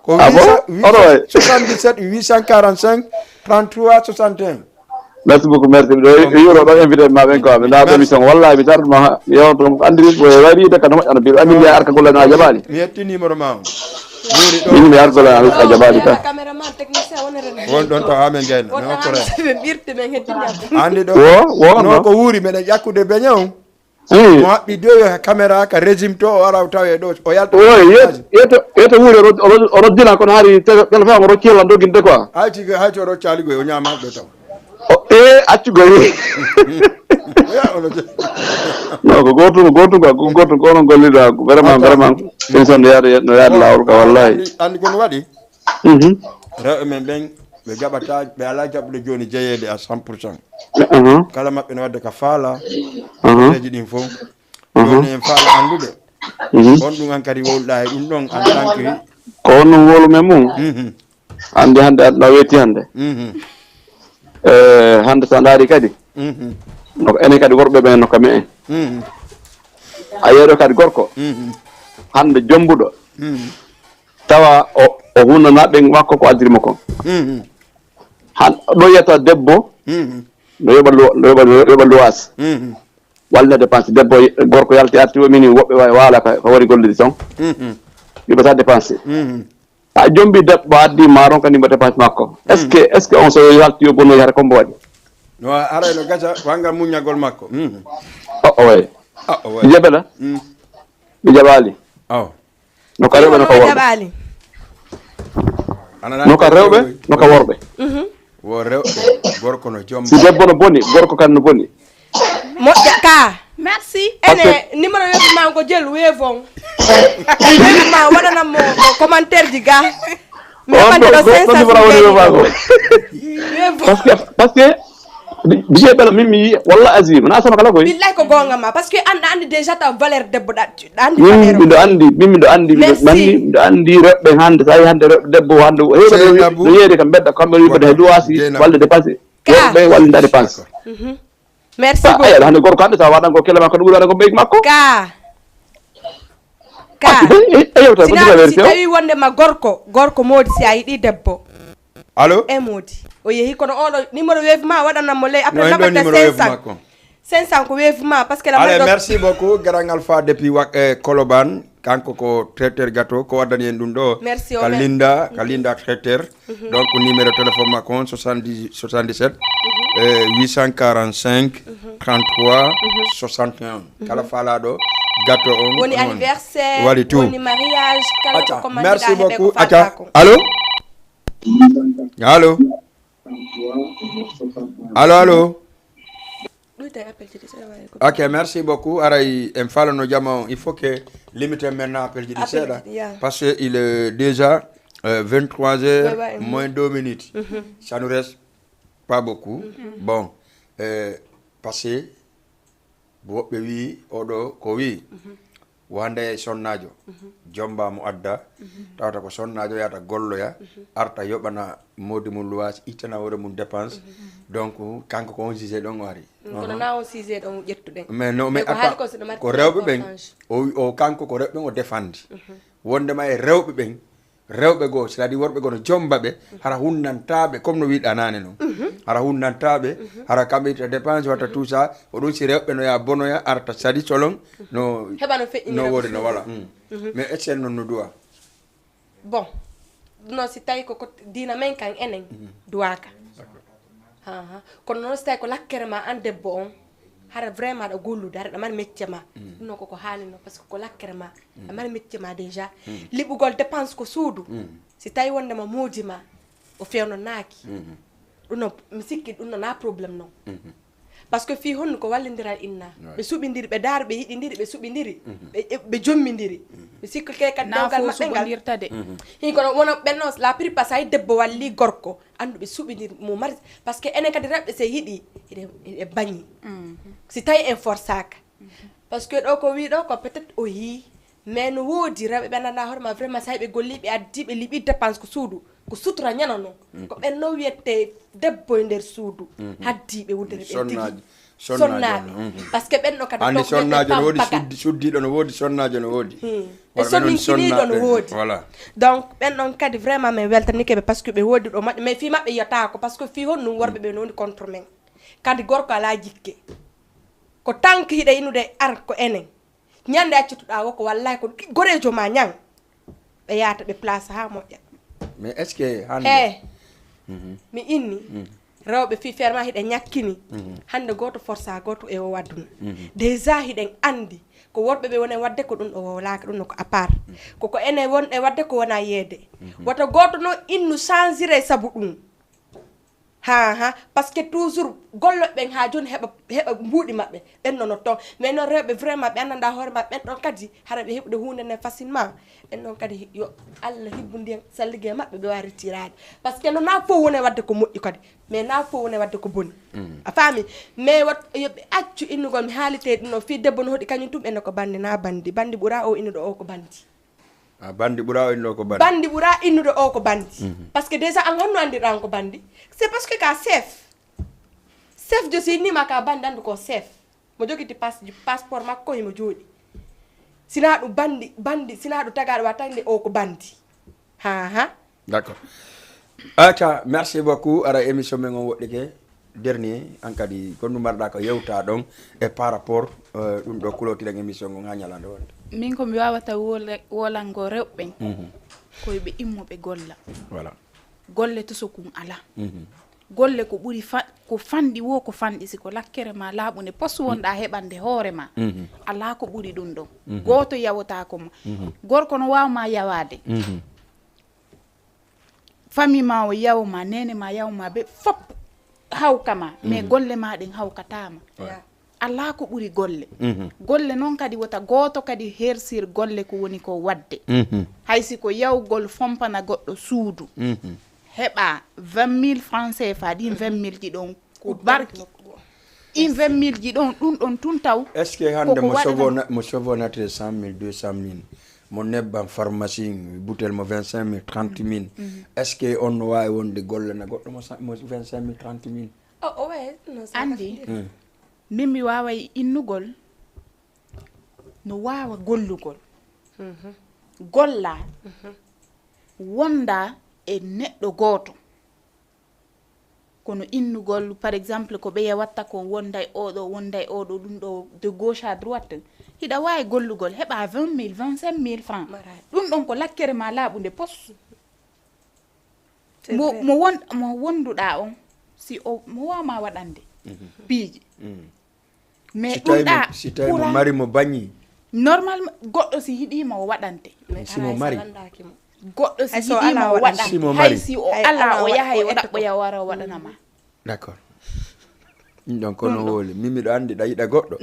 O Ah bon? Oɗo waay. Soixante-dix-sept huit cent quarante-cinq trente-trois soixante et un. Merci beaucoup, merci. Ɗo e Euro ɗo invité ma ɓen quoi. Mi naata émission. Wallahi mi tardu ma ha. Yo to andi ko waɗi de kan moƴƴano bi. Amin ya arka golle na jaɓali. Mi yetti numéro ma. Wuri ɗo. Min mi arka golle na jaɓali ka. Cameraman, technicien, wonere. Won ɗon to amen gayna. Won mi hokkore. Ɓe ɓirti men heddinde. Andi ɗo. Wo, wo, no no. Ko wuri meɗen ƴakkude beñe on. Hmm. Mo haɓɓi doyo e caméra ka régime to, o ara o tawe ɗo, o yalta. Oy, yet-, yeto, yeto wuuri, oɗo, oɗo, oɗo dina kono hari te-, téléphone o rocci lan doginde quoi. Hay tigi, hay to roccaali goy, o ñaama ɗo taw. O, e, accu goy. Ya, ono je. Non, ko gootum, ko gootum quoi, ko gootum, ko onon gollida, vraiment, vraiment, émission no yaade, no yaade laawol ka, wallahi. Andi, andi kono waɗi? Mhm. Rewɓe men ɓen, ɓe jaɓata, ɓe alaa jaɓude jooni jeyeede à cent pour cent. Mhm. Kala maɓɓe no waɗde ka faala, mhm, ɗeeji ɗin fof. Mhm. Jooni en faala anndude. Mhm. On ɗum an kadi wowluɗaa e ɗum ɗon en tant que. Ko on ɗum wowlu men mum. Mhm. Anndi hannde aduna weeti hannde. Mhm. Eh, hannde so a ndaari kadi. Mhm. No ko enen kadi worɓe ɓen no ka me'en. Mhm. A yeeɗo kadi gorko. Mhm. Hannde jombuɗo. Mhm. Tawa o, o hunnana ɓen makko ko addiri mo kon. Mhm. Han, ɗo yiyata debbo, mhm, no yoɓa lu-, no yoɓa, no yoɓa luwaas. Mhm. Walla dépense. Debbo, gorko yalti arti o mini woɓɓe wa-, waala ka, ka wari gollude ton. Mhm. Yoɓata dépense. Mhm. A jombi debbo addi ma ron kadi mbo dépense makko. Est-ce que, mhm, est-ce que on so yalti yo bonoy hara kombo waɗi? No, haray no gaca, ko angal muññagol makko. Mhm. O, o way. A, o way. Jabela? Mm. Mi jaɓaali. Aw. No ka rewɓe, no ka worɓe. Jaɓaali. No ka rewɓe, no ka worɓe. Mhm. Wo rewɓe, gorko no jom. Si debbo no boni, gorko kan no boni. Moƴƴa ka. Merci. Ene, numéro weefu ma ko jel weefu on. Weefu ma waɗanam mo, mo commentaire ji ga. Mi heɓante ɗo cinq cent numéro woni weefu ma ko. Weefu. Parce que, parce que, Bi-, Bijee Bela, min mi yi'i, walla Azim, na sama kala koy. Billahi ko goonga ma, parce que an, a anndi déjà ta valeur debbo, ɗa, ɗa anndi valeur. Min miɗo anndi, min miɗo anndi, miɗo anndi, miɗo anndi rewɓe hannde, so a yii hannde rewɓe debbo hannde, heewɓe no yeeyde kam mbedda, kamɓe no yiɓata he luwaasi, walla dépassé. Worɓe walla nda dépense. Mhm. Merci beaucoup. Ayi, hannde gorko hannde, so a waɗan ko kele makko, ɗum waɗan ko ɓeyki makko. Ka. Ka. Ah, si tawi, eh, eh, yewtere ko si tawi wonde ma gorko, gorko moodi si a yiɗi debbo. Allo? E moodi. O yehi kono oɗo numéro weefu ma waɗanan mo ley après. No, en ɗo numéro weefu makko. Cinq cents ko weefu ma, parce que la. Allez, merci beaucoup, Grand Alpha depuis Wak-, eh, Colobane. Kanko ko traiteur gâteau, ko waddani en ɗum ɗo. Merci, ka Linda, ka Linda traiteur. Mhm. Donc, numéro téléphone makko on, soixante-dix, soixante-dix-sept, mhm, eh, huit cent quarante-cinq, mhm, trente-trois, mhm, soixante et un. Mhm. Kala faalaɗo gâteau on, woni on anniversaire, waɗi tout. Woni mariage, kala ko commenté merci beaucoup. Acca. Allo? Allo? Allo, allo? Ɗuyten appel ji ɗi seeɗa wawi ko. Ok, merci beaucoup. Aray en falano jama on. Il faut que limite maintenant appel ji ɗi seeɗa. Appel ji ɗi, yeah. Parce que il est déjà, euh, vingt-trois heures moins deux minutes. Mhm. Ça nous reste pas beaucoup. Mhm. Bon, euh, parce que woɓɓe wi oɗo ko wi. Mhm. Wonde e sonnaajo, mhm, jomba mo adda, mhm, tawata ko sonnaajo yahata golloya, mhm, arta yoɓana moodi mum luwaas, ittana hoore mum dépense. Mhm. Donc, kanko ko on sujet ɗon o ari. Mm, kono na on sujet ɗon ƴettuɗen. Mais no, mais ko haali ko, ko rewɓe ɓen, o, o kanko ko rewɓe ɓen o defandi. Mhm. Wondema e rewɓe ɓen, rewɓe goo, c'est-à-dire worɓe goo no jomba ɓe, hara hunnantaa ɓe, comme no wiɗa naane non. Mhm. Hara hunnantaa ɓe, mhm, hara kamɓe itta dépense, watta, mhm, tout ça, ko ɗum si rewɓe no yaa bonoya, arta sadi solon, no heɓa no feƴƴinira no wori, no wala. Mm. Mhm. Mais est-ce que noon no duwa? Bon, non, si tawi ko, ko diina men kan enen, mhm, duwaka. D'accord. Aha. Kono noon si tawi ko lakkere ma an debbo on, hara vraiment aɗa gollude, hara aɗa mari mecce ma. Mm. Ɗum noon koko haalino, parce que ko lakkere ma. Mm. A mari mecce ma déjà. Mm. Liɓugol dépense ko suudu. Mm. Si tawi wondema moodi ma, o fewnonaaki. Mm. Ɗum noon, mi sikki ɗum noon na problème noon. Mm. Parce que fii honno ko wallindiral inna. Ouais. Ɓe suɓindiri, ɓe daari, ɓe yiɗindiri, ɓe suɓindiri, mhm, ɓe, ɓe jommindiri. Mhm. Mi sikki ke kadi dewgal maɓɓe ngal. Suɓindirta de. Mhm. Hin kono wono ɓen noon, la plupart, so hay debbo walli gorko, anndu ɓe suɓindiri mo mari, parce que enen kadi rewɓe so yiɗi, eɗen, eɗen bañi. Mhm. Si tawi en forsaaka. Mhm. Parce que ɗo ko wi ɗo ko peut-être o yii, mais no woodi rewɓe ɓe anndanɗaa hoore ma vraiment so hay ɓe golli, ɓe addi, ɓe liɓi dépense ko suudu, ko sutura ñano non. Mhm. Ko ɓen noon wiyete debbo e nder suudu, mhm, haddi ɓe wudere ɓe tigi. Sonnaaji. Sonnaajo. Sonnaaɓe. Par ce que ɓen ɗo kadi hannde sonnaajo no woodi, suddi- suddiiɗo no woodi, sonnaajo no woodi. Hmm. E worɓe noon sonninkiniiɗo no woodi. Voilà. Donc ɓen ɗon kadi vraiment min weltanike ɓe par ce que ɓe woodi ɗo maɓɓe, mais fii maɓɓe yiyataako par ce que fii honɗum worɓe ɓe no woni contre men. Kadi gorko alaa jikke. Ko tank hiɗa inude ar ko enen. Ñande accutuɗaa wo ko wallahi ko goreejo ma ñan. Ɓe yaata ɓe place haa moƴƴa. Mais est ce que hannde he mi inni rewɓe fii ferma hiɗe ñakkini. Hannde gooto forsa gooto e o wadduna. Déjà hiɗen anndi ko worɓe ɓe woni e waɗde ko ɗum o wowlaaka ɗum no ko à part. Koko enen wonɗe waɗde ko wona yeede. Woto gooto noon innu changire sabu ɗum. Ha ha, parce que toujours golloɓe ɓen ha joni heɓa heɓa mbuuɗi maɓɓe. Ɓen nono ton, mais noon rewɓe vraiment ɓe anndanɗa hoore maɓɓe ɓen ɗon kadi hara ɓe heɓude huunde nden facilement. Ɓen ɗon kadi yo Allah hibbu ndiyan sallige maɓɓe ɓe wawa rettiraade. Parce que no na fof woni wadde ko moƴƴi kadi, mais na fof woni wadde ko boni. A faami? Mais wat yoɓe accu innugol mi haalite ɗum ɗo fii debbo no hoɗi kañum tum ene ko bandi na bandi bandi ɓura o innuɗo o ko bandi. A bandi ɓura o inno ko bandi. Bandi ɓura innude o ko bandi. Parce que déjà an honno andirɗa on ko bandi? C'est parce que ka chef. Chef jo si innima ka bandi andu ko chef. Mo jogiti pas passeport makko himo jooɗi. Sina ɗum bandi bandi sina ɗum tagaɗo wa tande o ko bandi. Ha ha. D'accord. Aca, merci beaucoup. Ara émission men on woɗɗike. Dernier an kadi ko ndu marɗa ko yewta ɗon e par rapport ɗum ɗo kulotiren émission ngon ha ñalande wonde. Min ko mi wawata wolangol rewɓe ɓen koye ɓe immuɓe golla. Voilà. Golle to sokun ala. Golle ko ɓuri ko fanɗi wo ko fanɗi si ko lakkere ma laaɓunde poste wonɗa heɓande hoore ma. Ala ko ɓuri ɗum ɗon. Gooto yawotako ma. Gorko no wawma yawade. Famille ma o yaw ma nene ma yaw ma ɓe fop hawka ma mais golle ma ɗen hawkatama. Ala ko ɓuri golle. Golle noon kadi wota gooto kadi hersir golle ko woni ko wadde. Hay si ko yawgol fompana goɗɗo suudu heɓa vingt mille francs cfa ɗin vingt mille ji ɗon ko barki. In vingt mille ji ɗon ɗum ɗon tun taw. Est ce que hande mo chevaux naturel cent mille deux cent mille mo nebban pharmacie butel mo vingt cinq mille trente mille? Est ce que on no wawi wonde gollana goɗɗo mo vingt cinq mille trente mille? Andi min mi waway innugol no wawa gollugol golla wonda e neɗɗo gooto. Kono innugol par exemple ko ɓeya watta ko wonday oɗo wonday oɗo ɗum ɗo de gauche à droite hiɗa wawi gollugol heɓa vingt mille vingt cinq mille francs. Ɗum ɗon ko lakkere ma laaɓude pos. Mo won mo wonduɗa on si o mo wawma waɗande piiji. Mais ɗum ɗa si tawi mo mari mo bañi normalement goɗɗo si yiɗima o waɗante. Si mo mari goɗɗo si yiɗima o waɗan hay si o ala o yahay o ɗaɓɓoya o wara o waɗanama. D'accord. Ɗum ɗon kono woli min miɗo anndi ɗa yiɗa goɗɗo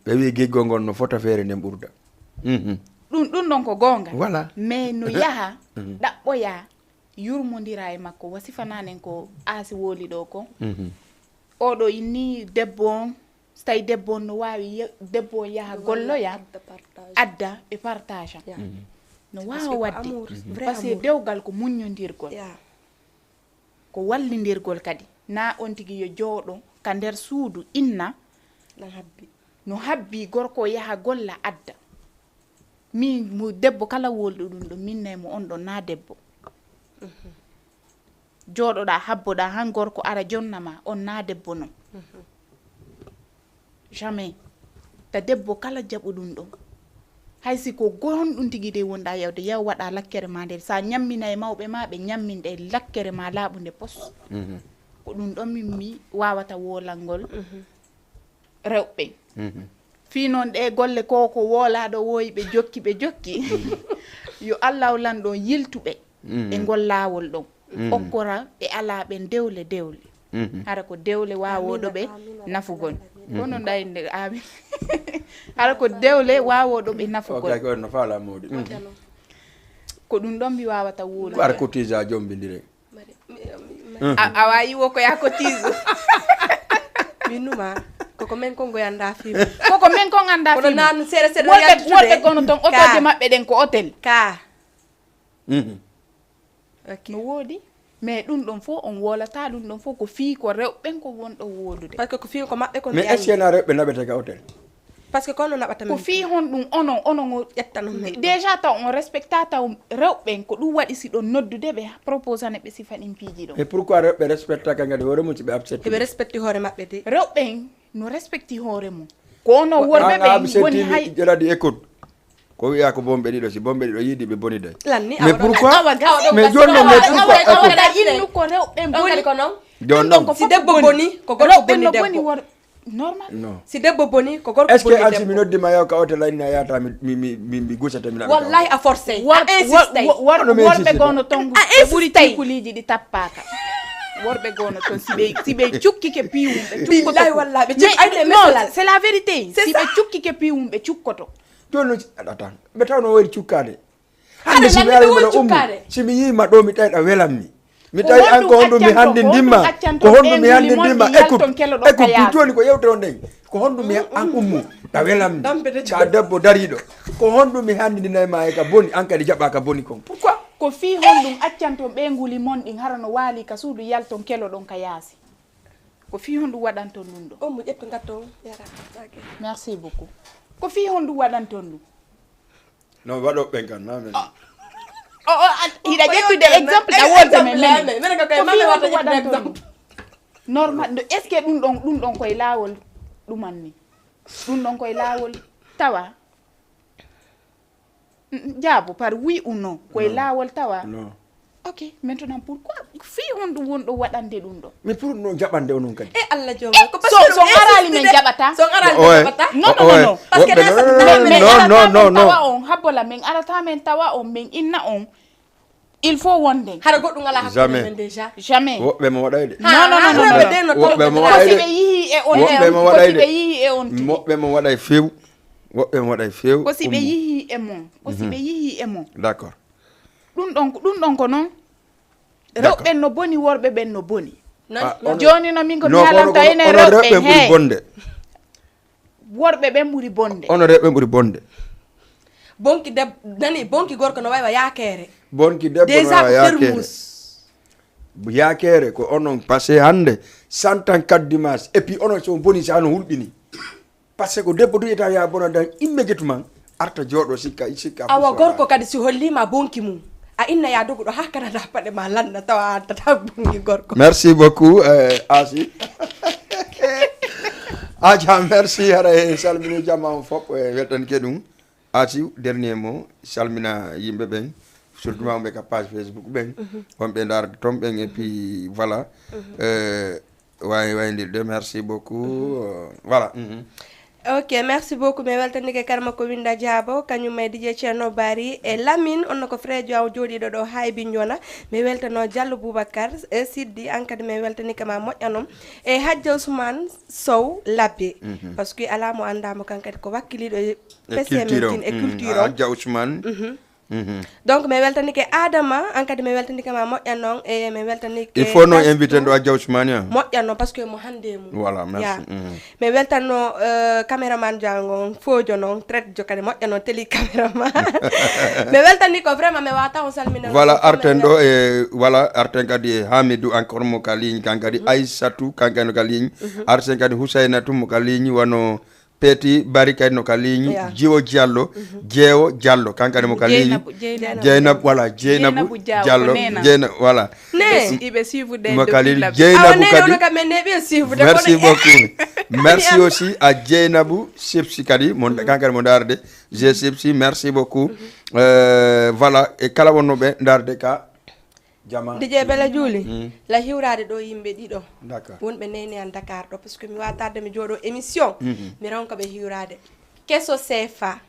ɓe wi giggol ngol no fota feere nden ɓurda. Ɗum ɗum ɗon ko goonga. Voilà. Mais no yaha ɗaɓɓoya yurmondira e makko wa sifananen ko aasi woli ɗo ko. Oɗo inni debbo on so tawi debbo on no wawi debbo on yaha golloya adda ɓe partage. No wawa wadde parce que dewgal ko muññodirgol. Ko wallindirgol kadi na on tigi yo jooɗo ka nder suudu inna no habbi gorko yaha golla adda. Min mo debbo kala wolɗo ɗum ɗo minnay mo on ɗo na debbo. Jooɗoɗa habboɗa han gorko ara jonna ma on na debbo non. Jamais. Ta debbo kala jaɓu ɗum ɗon hay si ko gonɗum tigi de wonɗa yawde yaw waɗa lakkere ma nden sa ñammina e mawɓe ma ɓe ñamminɗe e lakkere ma laaɓunde pos. Ko ɗum ɗon min mi wawata wolangol rewɓe. Fii noon ɗee golle ko ko woolaaɗo wooyi ɓe jokki ɓe jokki. Yo allahu lanɗo yiltuɓe e ngol laawol ɗon okkora ɓe alaa ɓen dewle dewle. Hara ko dewle waawooɗo ɓe nafugol. Kono ndayde amin hara ko dewle waawooɗo ɓe nafugol. Ko ɗum ɗon mi waawata wuulude. Hara ko tija jombindire. A wayi wo ko yaa ko tiiso. Min numa koko men kon goyanda fim. Koko men kon anda fim. Kono nan sere sere yaltude. Wolɓe kono ton otoje maɓɓe ɗen ko hotel. Ka. No woodi. Mais ɗum ɗon fof on woolata, ɗum ɗon fof ko fii ko rewɓe ɓen ko wonɗo woodude. Parce que ko fii ko maɓɓe ko mais est ce que na rewɓe naɓete ka hôtel? Parce que ko on naɓata ko fii honɗum onon onon o ƴettanon men déjà taw on respecta taw rewɓe ɓen ko ɗum waɗi si ɗon noddude ɓe proposane ɓe sifa ɗin piiji ɗon. Et pourquoi rewɓe respectaka ngadi hoore mum si ɓe accepte? Eɓe respecti hoore maɓɓe de. Rewɓe ɓen no respecti hoore mum. Ko onon worɓe ɓen woni hay ƴeladi écoute. Ko wiya ko bomɓe ɗiɗo si bomɓe ɗiɗo yiidi ɓe boniday. Lanni mais pourquoi mais joni non mais pourquoi awaɗa innu ko rewɓe boni ko non. Joni non si debbo boni ko gorko boni debbo. Normal. Non. Si debbo boni ko gorko boni debbo. Est-ce que an si mi noddi ma yaw ka hôtel ay na yata mi mi mi mi mi gusata mi. Wallahi a forcé. A insisté. Worɓe gono ton ɓuri tikuliji ɗi tappaka. Worɓe gono ton si ɓe si ɓe cukkike piwum ɓe cukkoto. Billahi wallahi ɓe cukki ay de mesalal. C'est la vérité. Si ɓe cukkike piwum ɓe cukkoto. Joni attends ɓe tawno wayri cukkade. Hande si mi ari mbaɗa ummi si mi yiima ɗo mi tawi ɗa welammi. Mi tawi an ko honɗum mi handindimma ko honɗum mi handindimma. Écoute écoute joni ko yewtere on ɗen ko honɗum mi an ummu ɗa welammi. Ka debbo dariɗo ko honɗum mi handindinay ma e ka boni an kadi jaɓa ka boni kon pourquoi? Ko fii honɗum accanton ɓeyguli mon ɗin hara no waali ka suudu yalton keloɗon ka yaasi? Ko fii honɗum waɗanton ɗum ɗo? On mo ƴetto gatto yara. Merci beaucoup. Ko fii honɗum waɗanton ɗum? No waɗo ɓen kan na men. Hiɗa ƴettude exemple ɗa wonde men mene. Ko fii honɗum waɗanton ɗum? Normal est ce que ɗum ɗon ɗum ɗon koye laawol ɗuman ni? Ɗum ɗon koye laawol tawa. Jaabo par oui ou non koye laawol tawa. Ok, maintenant pourquoi fii honɗum wonɗo waɗande ɗum ɗo? Mais pour no jaɓande onon kadi. E Allah jooma ko parce que so arali men jaɓata. So arali men jaɓata. Non non non. Parce que non non non non. Tawa on habbola men arata men tawa on men inna on. Il faut wonde. Hara goɗɗum ala hakkude men déjà. Jamais. Woɓɓe mo waɗay de. Non non non non. Woɓɓe mo waɗay de. Ko si ɓe yihi e on. Woɓɓe mo waɗay de. Ko si ɓe yihi e on. Woɓɓe mo waɗay few. Woɓɓe mo waɗay few. Ko si ɓe yihi e mon. Ko si ɓe yihi e mon. D'accord. Ɗum ɗon ɗum ɗon ko noon. Rewɓe no boni worɓe ɓen no boni. Jooni no min ko mi halanta enen rewɓe he. Bonde. Worɓe ɓen ɓuri bonde. Ono rewɓe ɓuri bonde. Bonki debbo nani bonki gorko no wayi wa yaakeere. Bonki debbo no wayi wa yaakeere. Yaakeere ko onon passé hannde cent ans quatre dimanche et puis onon so boni sa no hulɓini. Parce que ko debbo duƴata ya bona dan immédiatement arta jooɗo sikka sikka. Awa gorko kadi si hollima bonki mum a inna ya doguɗo ha Canada paɗe ma lanna tawa a addata bonki gorko. Merci beaucoup euh, Asi. Aja merci hara en salmini jama on fop e weltanke ɗum. Asi dernier mot salmina yimɓe ɓen surtout ma ɓe ka page Facebook ɓen on ɓe ndarde ton ɓen et puis voilà. Euh, wawi waydirde merci beaucoup. Euh, voilà. Ok merci beaucoup mi weltanike karma ko winda diabo kañum e dj ceerno bari e lamin onno ko frejo aw joɗiɗo ɗo haybi jona. Mi weltano diallo boubacar e siddi an kadi mi weltanike ma moƴƴanom e hajja ousmane sow labbe. Parce que ala mo andamo kan kadi ko wakkiliɗo e pese men kin e culture o hajja ousmane. Donc mi weltanike adama an kadi mi weltanike ma moƴƴa noon e mi weltanike il faut noon invité ɗo a jawsmani a moƴƴa noon parce que mo hannde mum voilà merci. Mi weltanno caméraman jango on fojo noon traite jo kadi moƴƴa noon teli caméraman. Mi weltani ko vraiment mi wata on salmina voilà arten ɗo e voilà arten kadi e hamidou encore mo ka ligne kan kadi aissatou kan kadi no ka ligne arten kadi housainatou mo ka ligne wano Peti Bari kadi no ka ligne. Jiwo Diallo, Jeewo Diallo kankadi mo ka ligne. Jeynab voilà Jeynabu Diallo Jeyna voilà. Ne iɓe suivre de mo ka ligne Jeynabu kadi. Merci beaucoup. Merci aussi à Jeynabu Sipsi kadi mo kankadi mo darde. Je Sipsi merci beaucoup. Euh, voilà e kala wonnoɓe darde ka. Jama. Dj Bella Juuli la hiwraade ɗo yimɓe ɗiɗo wonɓe neyneyan Dakar ɗo parce que mi wawa tarde mi jooɗo émission mi ronka ɓe hiwraade. Keso sefa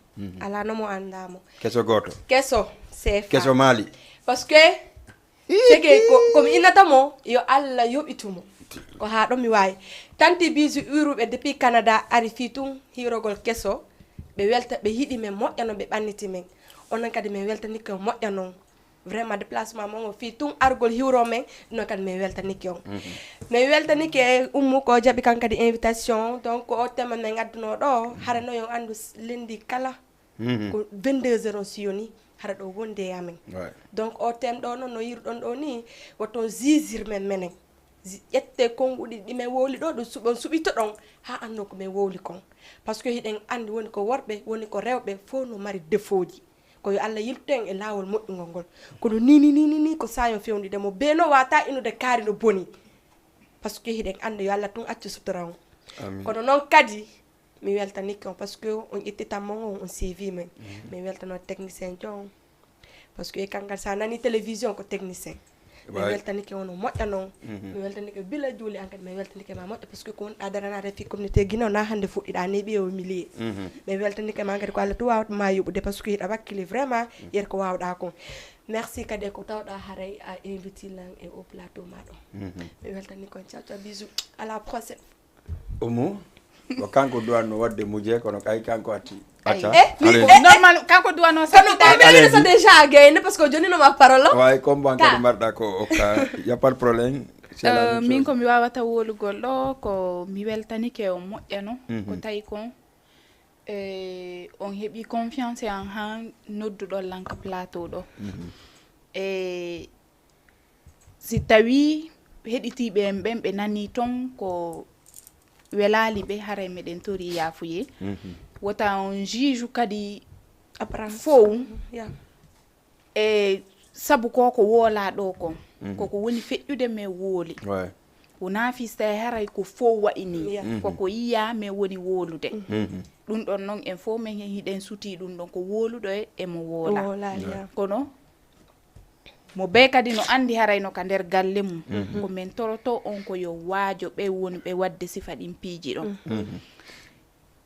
ala nomo andamo. Keso goto. Keso sefa. Keso mali. Parce que seke komi innata mo yo allah yoɓitumo. Ko ha ɗon mi wawi tanti bisu uruɓe depuis canada ari fi tun hiwrogol keso. Ɓe welta ɓe yiɗi men moƴƴa no ɓe ɓanniti men. Onon kadi min weltanike moƴƴa non. Vraiment déplacement mon o fii tun argol hiwro men. Ɗum noon kadi min weltanike on. Min weltanike ummu ko jaɓi kan kadi invitation donc o tema min adduno ɗo hara no yon anndu lendi kala ko vingt-deux heures on siyoni. Hara ɗo wonde e amen. Donc o thème ɗo noon no yiruɗon ɗo ni, woton jijir men menen. Ƴette konnguɗi ɗi men wowli ɗo, ɗum suɓon suɓito ɗon haa anndo ko men wowli kon. Parce que hiɗen anndi woni ko worɓe woni ko rewɓe fof no mari defooji. Ko yo Allah yiltu en e laawol moƴƴungol ngol. Kono ni ni ni ni ni ko saayon fewndi de mo bee no wata inude kaari no boni. Parce que hiɗen anndi yo Allah tun accu sutura on. Kono noon kadi mi weltanike on parce que on ƴettitan mon on on siivi men. Mi weltano technicien jo on. Parce que e kangal sa nani télévision ko technicien. Mi weltanike on o moƴƴa noon. Mi weltanike bila juuli an kadi mi weltanike ma moƴƴa parce que ko wonɗa daranaade fi communauté guinée o na hannde fuɗɗiɗa neeɓi o milier. Mi weltanike ma kadi ko allah tu wawata ma yoɓude parce que hiɗa wakkili vraiment yer ko wawɗa kon. Merci kadi e ko tawɗa haray a inviti lan e o plateau ma ɗo. Mi weltanike on ciao ciao bisou à la prochaine. Umu ko kanko duwanno wadde mujee kono kay kanko atti. Acca. Normal kanko duwano kono ko ɓeyde so déjà a gayne parce que o joninoma parole o. Way comme bon kadi mbaɗɗa ko okka y a pas de problème. Min ko mi wawata wolugol ɗo ko mi weltanike o moƴƴano ko tawi kon e on heɓi confiance e an ha nodduɗon lan ka plateau ɗo. E si tawi heɗitiiɓe en ɓen ɓe nanii ton ko welaali ɓe haray meɗen tori yaafuyee. Wota on juge kadi fow e sabu ko ko woolaa ɗoo kon koko woni feƴƴude men wooli. Wonaa fista e haray ko fow wa'i nii koko yiyaa men woni woolude. Ɗum ɗon non en fow men hiɗen sutii ɗum ɗon ko wooluɗo e mo woolaa. Kono mo bee kadi no anndi haray no ka nder galle mum ko men toroto on ko yo waajo ɓe woni ɓe waɗde sifa ɗin piiji ɗon.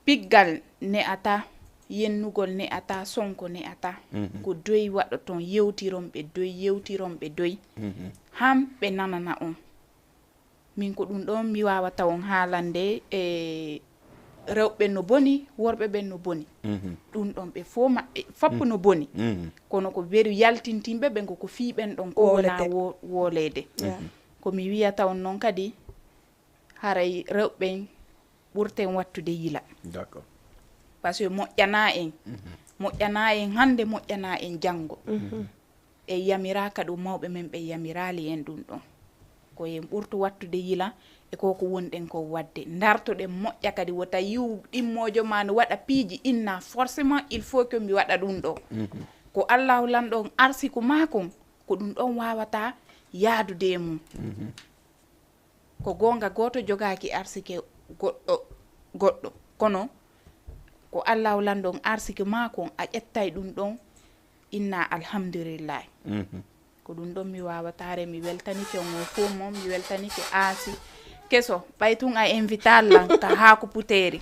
Piggal ne'ataa, yennugol ne'ataa, sonko ne'ataa. Ko doy waɗoton, yewtiron ɓe doy, yewtiron ɓe doy. Han ɓe nanana on. Min ko ɗum ɗon mi waawata on haalande e rewɓe no boni, worɓe ɓen no boni. Ɗum ɗon ɓe fof maɓɓe fappu no boni. Kono ko weru yaltintinɓe ɓen ko ko fii ɓen ɗon ko wona wooleede. Ko mi wiyata on noon kadi haray rewɓe ɓen ɓurten wattude yila. D'accord. Parce que moƴƴanaa en, moƴƴanaa en hannde, moƴƴanaa en janngo. E yamiraaka ɗum mawɓe men ɓe yamiraali en ɗum ɗon. Ko en ɓurtu wattude yila e ko ko wonɗen ko waɗde. Ndartoɗen moƴƴa kadi wota yiw ɗimmoojo ma no waɗa piiji inna forcément il faut que mi waɗa ɗum ɗo. Ko Allahu lanɗo on arsiku maa kon ko ɗum ɗon waawata yaadude e mum. Ko goonga gooto jogaaki arsike goɗɗo goɗɗo kono ko allahu lanɗo on arsike maa kon a ƴettay ɗum ɗon inna alhamdulillahi. Ko ɗum ɗon mi waawataare mi weltanike on o fof moom mi weltanike aasi keso ɓay tun a invitaal lan ka haako puteeri.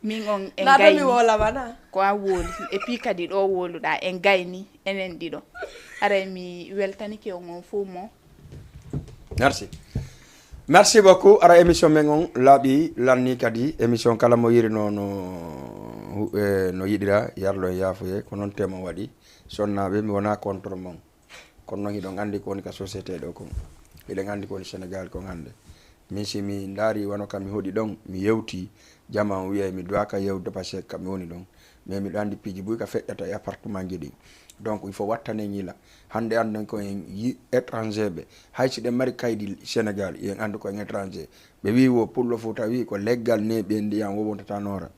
Min on en gayni ko a woli e puis kadi ɗo woluɗa en gayni enen ɗiɗo. Aray mi weltanike on on fof mo. Merci. Merci beaucoup. Ara émission men on laaɓi lanni kadi émission kala mo yirino no hu- eh, no yiɗira yarlo e yaafoye ko noon tema waɗi. Sonnaɓe mi wona contre mon. Kono noon hiɗon anndi ko woni ka société ɗo kon. Hiɗen anndi ko woni Sénégal kon hannde. Min si mi ndaari wano ka mi hoɗi ɗon mi yewti jama on wiyay mi duwaka yewde parce que ka mi woni ɗon. Mais miɗo anndi piiji buy ka feƴƴata e appartement ji ɗin. Donc il faut wattanen yila. Hannde annden ko en yi étranger ɓe hay si ɗen mari kaydi Sénégal yen anndi ko en étranger. Ɓe wi wo pullo fouta wi ko leggal neeɓi en ndiyan wo wontata noora.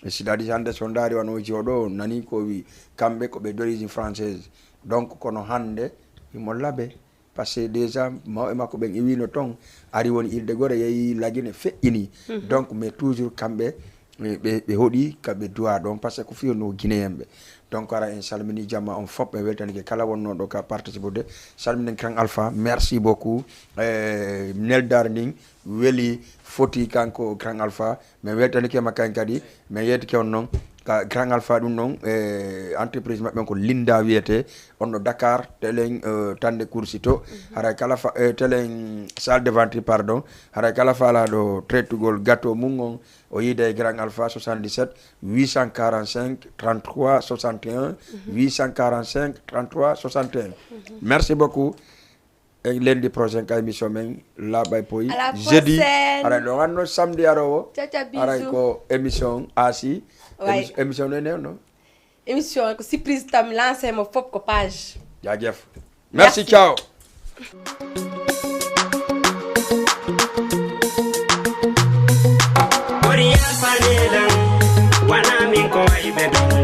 C'est-à-dire hannde so ndaari wano jiyo ɗo nani ko wi kamɓe ko ɓe d'origine française. Donc kono hannde himo labe. Parce que déjà mawɓe makko ɓen iwino ton ari woni ilde gore yeeyi lagine feƴƴini. Donc mais toujours kamɓe ɓe ɓe hoɗi kamɓe duwa ɗon parce que ko fiyo no guinéen ɓe. Donc ara en salmini jamma on fop en weltanike kala wonnoɗo ka participude. Salminen grand alpha merci beaucoup. Neldar ndin weli foti kanko grand alpha. Min weltanike makka en kadi min yeetike on noon ka grand alpha ɗum noon e entreprise maɓɓe on ko linda wiyete. On ɗo dakar telen tande coursi to haray kala telen salle de vente pardon. Haray kala falaɗo traitugol gato mum on o yiida e grand alpha soixante-dix-sept huit cent quarante-cinq trente-trois soixante et un huit cent quarante-cinq trente-trois soixante et un. Merci beaucoup. E lundi prochain ka émission men laaɓa e poyi jeudi. Aray ɗo wanno samedi arowo aray ko émission asi. Émission no newno. Émission ko surprise, tam lancé mo fop ko page. Jaajëf. Merci, merci, ciao. Ori yalfaneɗam, wana min ko wayi ɓe ɗon.